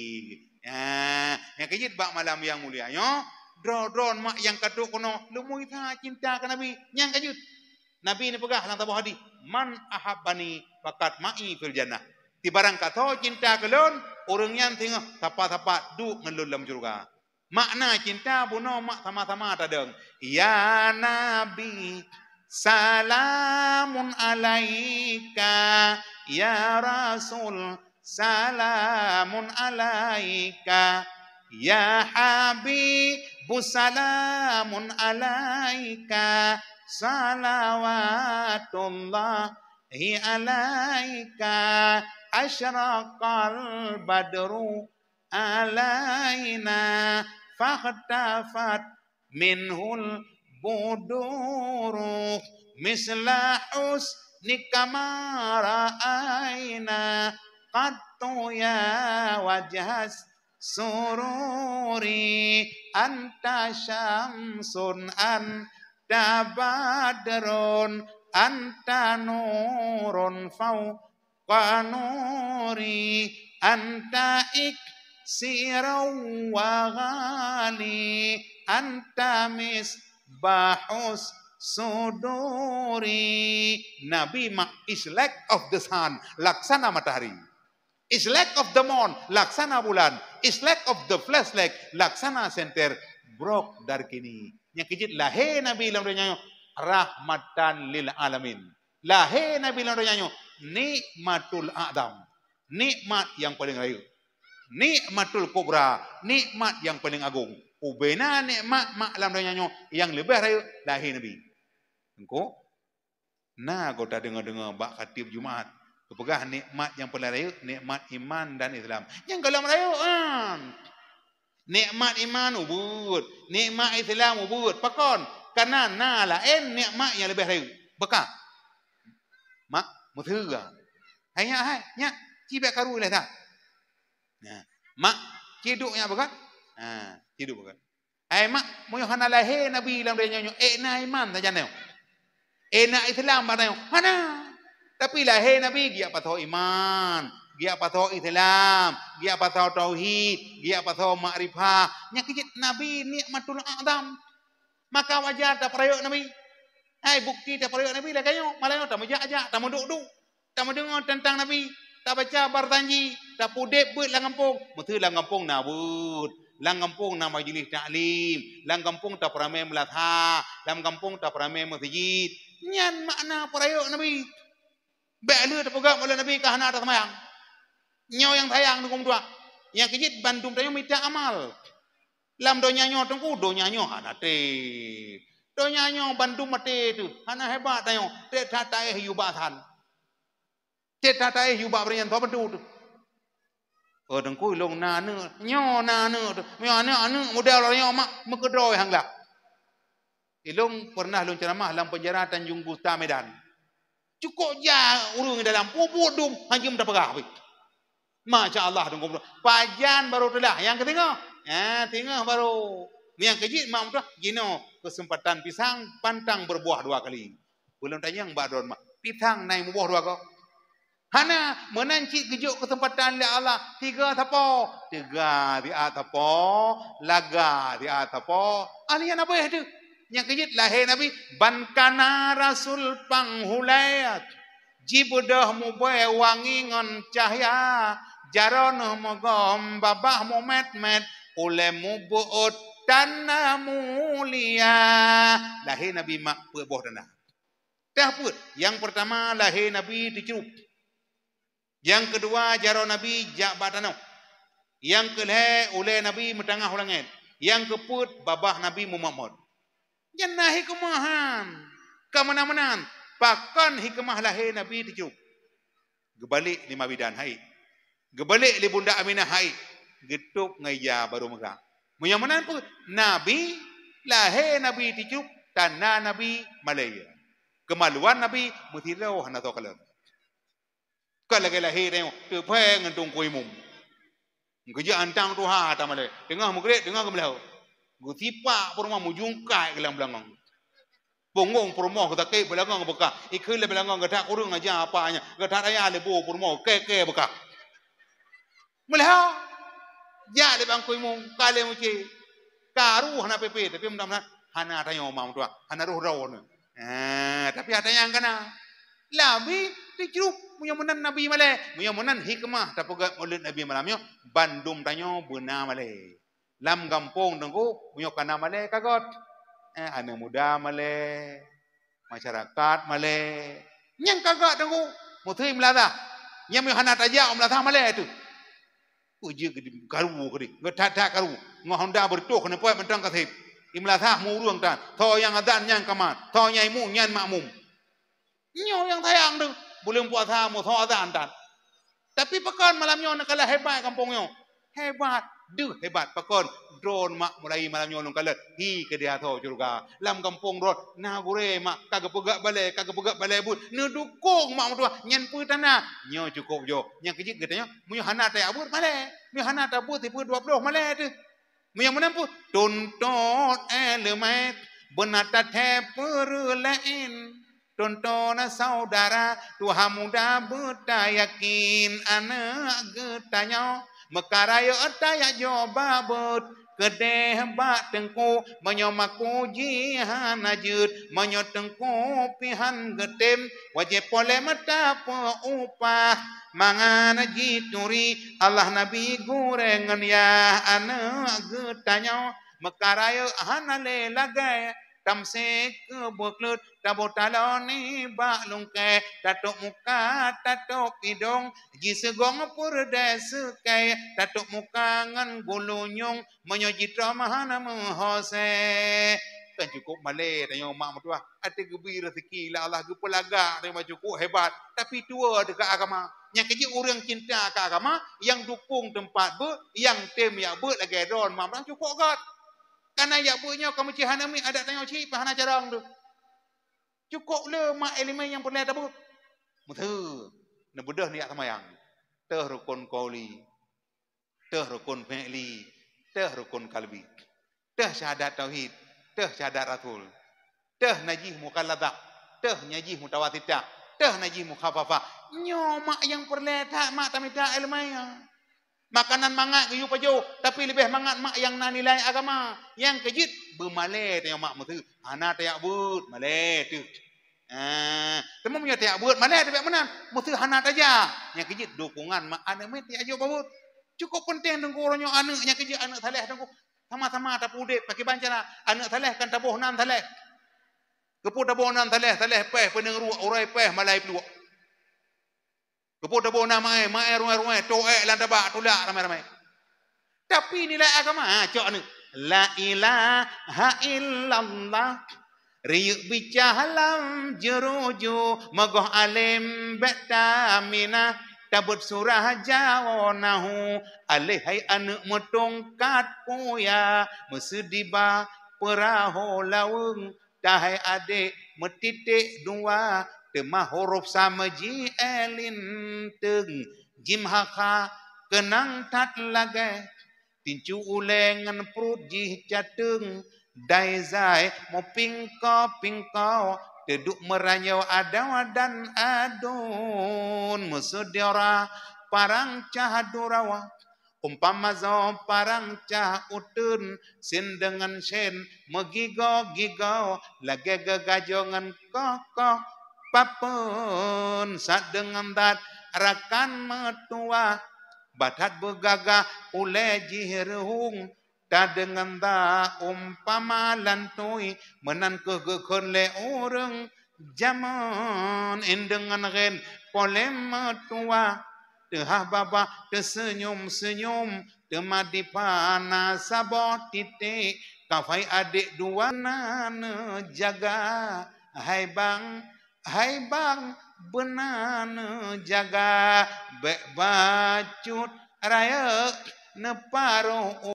Ha, nyang keujeuet bak malam nyang mulia nyoe, droe-droe mak nyang ka trok keunoe, leumui that cinta keu Nabi. Nyang keujeuet, Nabi neupeugah lam saboh hadih, "Man ahabbani faqad ma'i fil jannah." Di barang ka soe cinta keu lôn, ureueng nyan singoh sapat-sapat duek ngon lôn lam syeuruga. Makna cinta bunoe mak sama-sama tadong. Ya Nabi, salamun alaika. Ya Rasul, salamun alaika. Ya Habibu, salamun alaika. Salawatullahi alaika. Asyraqal badru alaina, fakhtafat minhul buduru, misla husnika ma ra'aina qattu ya wajhas sururi. Anta syamsun, anta badrun, anta nurun fau qa nuri, anta iksirau wa ghali, anta misbahus suduri. Nabi mak is like of the sun, laksana matahari. Is like of the moon, laksana bulan. Is like of the flashlight, laksana senter brok darkini. Nyang keujeuet lahé Nabi lam donya nyoe rahmatan lil alamin. Lahé Nabi lam donya nyoe nikmatul a'zam, nikmat nyang paleng rayeuk, nikmatul kubra, nikmat nyang paleng agong. Ubena nikmat mak lam donya nyoe nyang leubeh rayeuk lahé Nabi. Engko na gota deungoe-deungoe bak khatib Jumat geupeugah nikmat nyang paleng rayeuk nikmat iman dan Islam. Nyang gohlom rayeuk kan. Nikmat iman ubeuet, nikmat Islam ubeuet. Pakon? Karena na laén nikmat nyang leubeh rayeuk. Beuka? Mak, meuteue. Hai nyak, hai nyak, ci bèk karu lé that. Nah, mak, ci duek nyak beuka? Ha, ci duek beuka. Hai mak, meunyoe hana lahé Nabi lam donya nyoe, ék na iman sajan nyoe. Ék na Islam bak tanyoe? Hana. Tapi lahé Nabi geujak pasoe iman, geujak pasoe Islam, geujak pasoe tauhid, geujak pasoe makrifah. Nyang keujeuet Nabi nikmatul a'zam. Maka wajar tapeurayeuk Nabi. Hai bukti tapeurayeuk Nabi lagèe nyoe, malam nyoe tameujak-jak, tameuduek-duek. Tameudeungoe teuntang Nabi, tabaca barzanji, tapeudeb beuet lam gampông. Meuseu lam gampông na beuet, lam gampông na majlis taklim, lam gampông tapeuramé meulasah, lam gampông tapeuramé meuseujid. Nyan makna peurayeuk Nabi. Bèk lé tapeugah ulèe Nabi ka hana taseumayang. Nyoe nyang sayang Teungku meutuah. Nyang keujeuet bandum tanyoe mita amal. Lam donya nyoe Teungku, donya nyoe hana treb. Donya nyoe bandum maté teuh, hana hebat tanyoe. Treb that taéh yue bak san. Treb that taéh yue bak beureunyang soe bantu teuh. Oh Teungku, ilôn na aneuk, nyoe na aneuk teuh. Nyoe aneuk, aneuk muda lagèe nyoe mak meukeudroe han glah. Ilôn pernah lôn ceramah lam penjara Tanjung Gusta Medan. Cukôp jak ureueng dalam, peubuet dum, hana jeuem tapeugah pih. Masya Allah, Teungku. Pajan barô teulah, nyang keuteungoh. Ha, teungoh barô. Nyang keujeuet mak meutuah, jinoe keuseumpatan pisang pantang berbuah dua kali. Ulôn tanyong bak droeneuh mak, pisang na muboh dua goe? Hana, meunan cit geujok keuseumpatan lé Allah, tiga sapo, teuga siat sapo, laga siat sapo. Ahli nyan abéh teuh. Nyang keujeuet lahé Nabi, ban kana rasul panghulét. Jibeudôh mubée wangi ngon cahya, jaroe neuh meugom babah mumét-mét, ulée mubeuôt tanda mulia. Lahé Nabi mak peuet boh tanda. Teuh peuet, nyang peurtama lahé Nabi teucrueb. Nyang keudua jaroe Nabi jak bak tanoh. Nyang keulhée ulée Nabi meutangaih u langét. Nyang keupeuet babah Nabi mumot-mot. Nyan na hikmah nyan. Ka meunan-meunan, pakon hikmah lahé Nabi teucok. Geubalek lé Ma Bidan hai. Geubalek lé Bunda Aminah hai. Geutôb ngon ija barô meuga. Meunyoe meunan peue? Nabi, lahé Nabi teucok, tanda Nabi malée. Keumaluan Nabi meusidroe hana soe kalon. Ka lagée lahé tanyoe, teuphée ngon teungku imum. Geujak antang tuha tamalée, teungoh meugreb, teungoh geumeulhô. Geusipak peurumoh meujungkai geulam beulangong. Punggong peurumoh geusakét, beulangong beukah. Ikheun lé beulangong, "Gata kureueng aja apa nyan. Gata raya lé boh peurumoh, kée-kée beukah." Meulhô. Jak lé bangkui mu, ka lé mucé. Ka roh hana pé-pé, tapi mudah-mudahan hana tanyoe ma meutuah, hana roh droeneuh. Ah, tapi ata nyang kana. Nabi teucok, meunyoe meunan Nabi malée, meunyoe meunan hikmah tapeugét mulod Nabi malam nyoe, bandum tanyoe beuna malée. Lam gampông teungku, meunyoe kana malée ka göt. Eh, aneuk muda malée, masyarakat malée. Nyang ka göt teungku, meuteui meulaza. Nyang meunyoe hana tajak meulaza malée teuh. Peue jeuet geukaru keudeh, geuthat-that karu. Ngon honda beureutoh keuneupot mantong kaseb. Imeulaza mu ureuëng tan, soe nyang azan nyan kamat, soe nyang imu nyan makmum. Nyoe nyang sayang teuh, buleuen puasa mu soe azan tan. Tapi pakon malam nyoe neukalon hebat gampông nyoe. Hebat, deuh hebat pakon. Droen mak mulai malam nyoe lôn kalon, hi keudeh asoe syeuruga. Lam gampông droen na gurée mak ka geupeugah balée, ka geupeugah balée buet, neudukong mak meutuah nyan peue tanda. Nyoe cukôp jok. Nyang keujeuet geutanyoe, meunyoe hana tajak beuet malée. Meunyoe hana tabeuet sipeue dua ploh malée teuh. Meunyoe meunan peue? Tuntot iéleumé beuna tathée peureulee. Tuntot syedara tuha muda beutayakin aneuk geutanyoe. Meuka rayeuk tajak jok bak beuet keudeh bak teungku, meunyoe maku jih hana jeuet, meunyoe teungku pih han geutem, wajéb polém tapeuupah mangat jituri Allah Nabi gurée ngon yah aneuk geutanyoe. Meuka rayeuk hana lé lagée, tamsé keu beukleuet, taboh taloe nibak lungkée, tatôb muka, tatôb idong, jiseugong peureudée seukée, tatôb muka ngon gulunyong, meunyoe jitrom hana meuhosée. Kan cukôp malée tanyoe mak meutuah, até geubri raseuki lé Allah geupeulagak tanyoe mak cukôp hebat, tapi tuwoe teuka agama. Nyang keujeuet ureuëng cinta keu agama, nyang dukong teumpat beuet, nyang tem jak beuet lagée droen mak meutuah cukôp göt. Kana jak beuet nyoe ka meucih hana miet adat tanyoe cit pih hana carông teuh. Cukôp le mak iéleumé nyang peureulée tabeuet. Meuteue, neubeudôh nijak seumayang. Teuh rukon qauli, teuh rukon fi'li, teuh rukon qalbi. Teuh syahadat tauhid, teuh syahadat rasul. Teuh najih mukhalafah, teuh najih mutawasitah, teuh najih mukhafafah. Nyoe mak nyang peureulée that mak tamita iéleumé nyoe. Makanan mangat geuyue pajoh, tapi leubeh mangat mak nyang na nilai agama. Nyang keujeuet beumalée tanyoe mak meuteue, hana tajak beuet malée teuh. Ah, teuma meunyoe tajak beuet malée teubiet meunan, meuteue hana tajak. Nyang keujeuet dukungan mak aneuk miet tajak jok bak beuet. Cukôp peunteng teungku uroe nyoe aneuk nyang keujeuet aneuk saleh teungku. Sama-sama tapeuudeb pakiban cara aneuk saleh kan taboh nan saleh. Keupeue taboh nan saleh, saleh péh peuneueng ruek, uroe péh malai pluek. Keupeue taboh na maé, maé ruwée-ruwée, toh ék lam tabak, tulak ramé-ramé. Tapi nilai agama, ha, cok ni. La ilaha illallah. Riyeuk bicah lam jeuruju, meugoh além bék taminah, tabeuet surah jawoe nahu, aléh hai aneuk meutungkat puya, meuseudi ba peurahô laweueng, tahai adék meutiték dua, teuma hurôf sama ji é linteung, jim ha kha keunang that lagée, tincu ulée ngon pruet jih cateueng, dai zai meupingko-pingko, teuduek meuranyau adoe dan aduen, meuseudara parang cah duroe. Umpama zoe parang cah uteuen, sien deungon sien meugigoe-gigoe, lagée geugajoe ngon koh-koh papeuen, that deungon that rakan meutuwah, bah that beugagah ulée jih reuhong, that deungon that umpama lantui, meunan kheueh geukheun lé ureuëng jameun, in deungon ghen polém meutuwah. Teuhah babah teuseunyum-seunyum, teuma dipana saboh titék, Kafai adék dua na neujaga, hai bang, hai bang, beuna neujaga, bék bacut rayeuk neuparoh.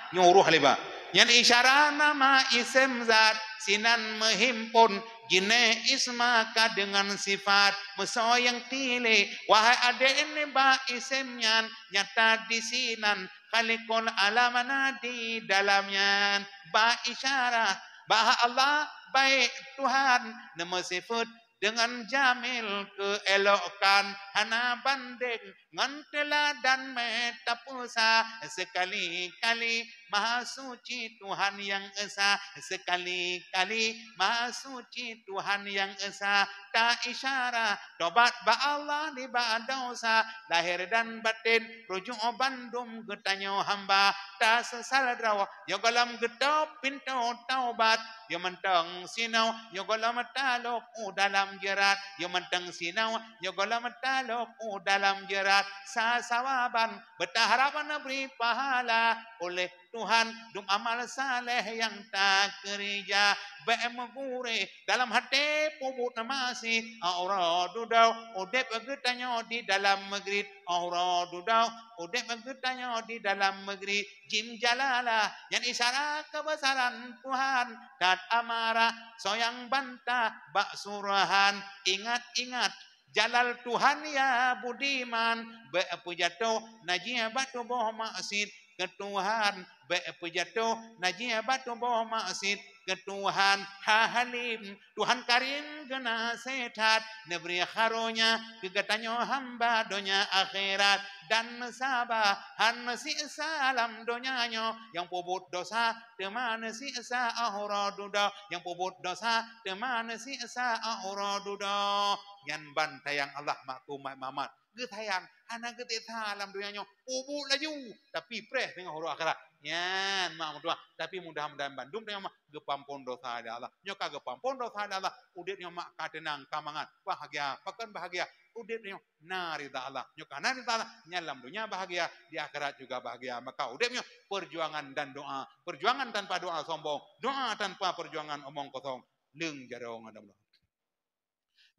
Nyoe uroh lé ba. Nyan isyara nama isem zat, sinan meuhimpon, jiné isma ka deungon sifat, meusoe nyang tilék. Wahai adék nibak isem nyan, nyata disinan Khaliqul alam na di dalam nyan. Ba isyara bahwa Allah baik Tuhan, neumeusifeut deungon jamil keuelokkan, hana bandeng ngon teuladan mé tapeusa. Sekali-kali Maha Suci Tuhan nyang Esa, sekali-kali Maha Suci Tuhan nyang Esa. Ta isyara tobat bak Allah nibak dosa, lahé dan batén, rujuk bandum geutanyoe hamba. Ta seusal droe nyoe gohlom geutôb pintoe taubat. Nyoe mantong sinoe nyoe gohlom talok u dalam jeurat. Nyoe mantong sinoe nyoe gohlom talok u dalam jeurat. Sa sawaban beutaharab neubri pahala oleh Tuhan dum amal saleh nyang takeurija. Bék meugurée dalam haté peubuet maksiet. Uroe dudoe udeb geutanyoe di dalam meugrit. Uroe dudoe udeb geutanyoe di dalam meugrit. Jim jalalah nyan isyara keubesaran Tuhan. That amarah soe nyang bantah bak surohan. Ingat-ingat jalal Tuhan ya budiman. Bék peujatoh na jih bak tuboh maksiet keu Tuhan. Bék peujatoh na jih bak tuboh maksiet keu Tuhan. Ha Halim, Tuhan Karim geunaséhat, neubri karonya keu geutanyoe hamba donya akhirat, dan neusaba hana siksa lam donya nyoe. Nyang peubuet dosa teuma neusiksa uroe dudoe. Nyang peubuet dosa teuma neusiksa uroe dudoe. Nyan ban sayang Allah mak tumat mamat. Geusayang, hana geusiksa lam donya nyoe. Peubuet laju, tapi preh teungoh uroe akhirat. Nyan mak meutuah. Tapi mudah-mudahan bandum teungoh mak geupeuampon dosa lé Allah. Nyoe ka geupeuampon dosa lé Allah, udeb nyoe mak ka teunang, ka mangat, bahagia. Pakon bahagia? Udeb nyoe na ridha Allah. Nyoe ka na ridha Allah, nyan lam donya bahagia, di akhirat juga bahagia. Maka udeb nyoe perjuangan dan doa. Perjuangan tanpa doa sombong, doa tanpa perjuangan omong kosong. Leung jaroe ngon Allah.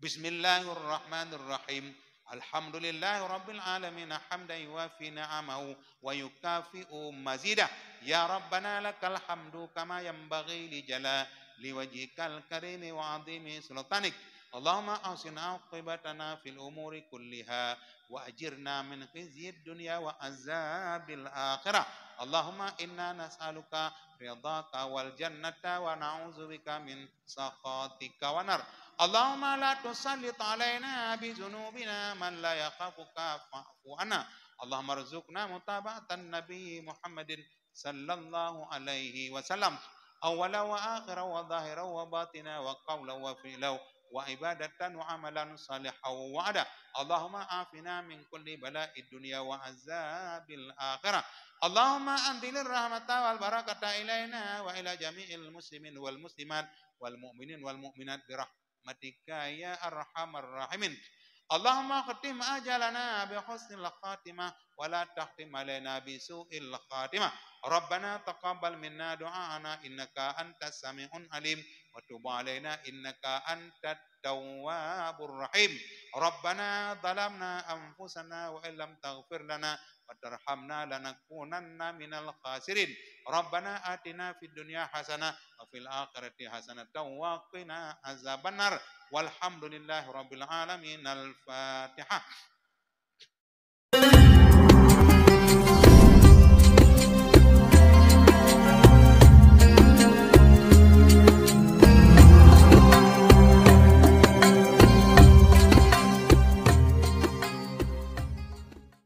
Bismillahirrahmanirrahim. Alhamdulillahirabbil alamin hamdan yuwafi ni'amahu wa yukafi'u mazidah. Ya Rabbana lakal hamdu kama yanbaghi li jalali wajhikal karimi wa azimi sultanik. Allahumma ahsin aqibatana fil umuri kulliha wa ajirna min khizyid dunya wa azabil akhirah. Allahumma inna nas'aluka ridhaka wal jannata wa na'udzubika min sakhatika wa nar. Allahumma la tusallit alaina bi dzunubina man la yakhafuka fa'fu anna. Allahumma rzuqna mutaba'atan Nabi Muhammadin sallallahu alaihi wasallam, awwala wa akhira wa zahira wa batina wa qawla wa fi'la wa ibadatan wa amalan salihan wa ada. Allahumma afina min kulli bala'id dunya wa azabil akhirah. Allahumma anzilir rahmata wal barakata ilaina wa ila jami'il muslimin wal muslimat wal mu'minin wal mu'minat bi rahmatika ya arhamar rahimin. Allahumma khatim ajalana bi husnil khatimah wa la takhtim alaina bi su'il khatimah. Rabbana taqabbal minna du'aana innaka antas sami'un alim wa tub alaina innaka antat tawwabur rahim. Rabbana zalamna anfusana wa illam taghfir lana wa tarhamna lanakunanna minal khasirin. Rabbana atina fid dunya hasanah wa fil akhirati hasanatan wa qina azabannar. Walhamdulillahi rabbil alamin. Al-Fatihah.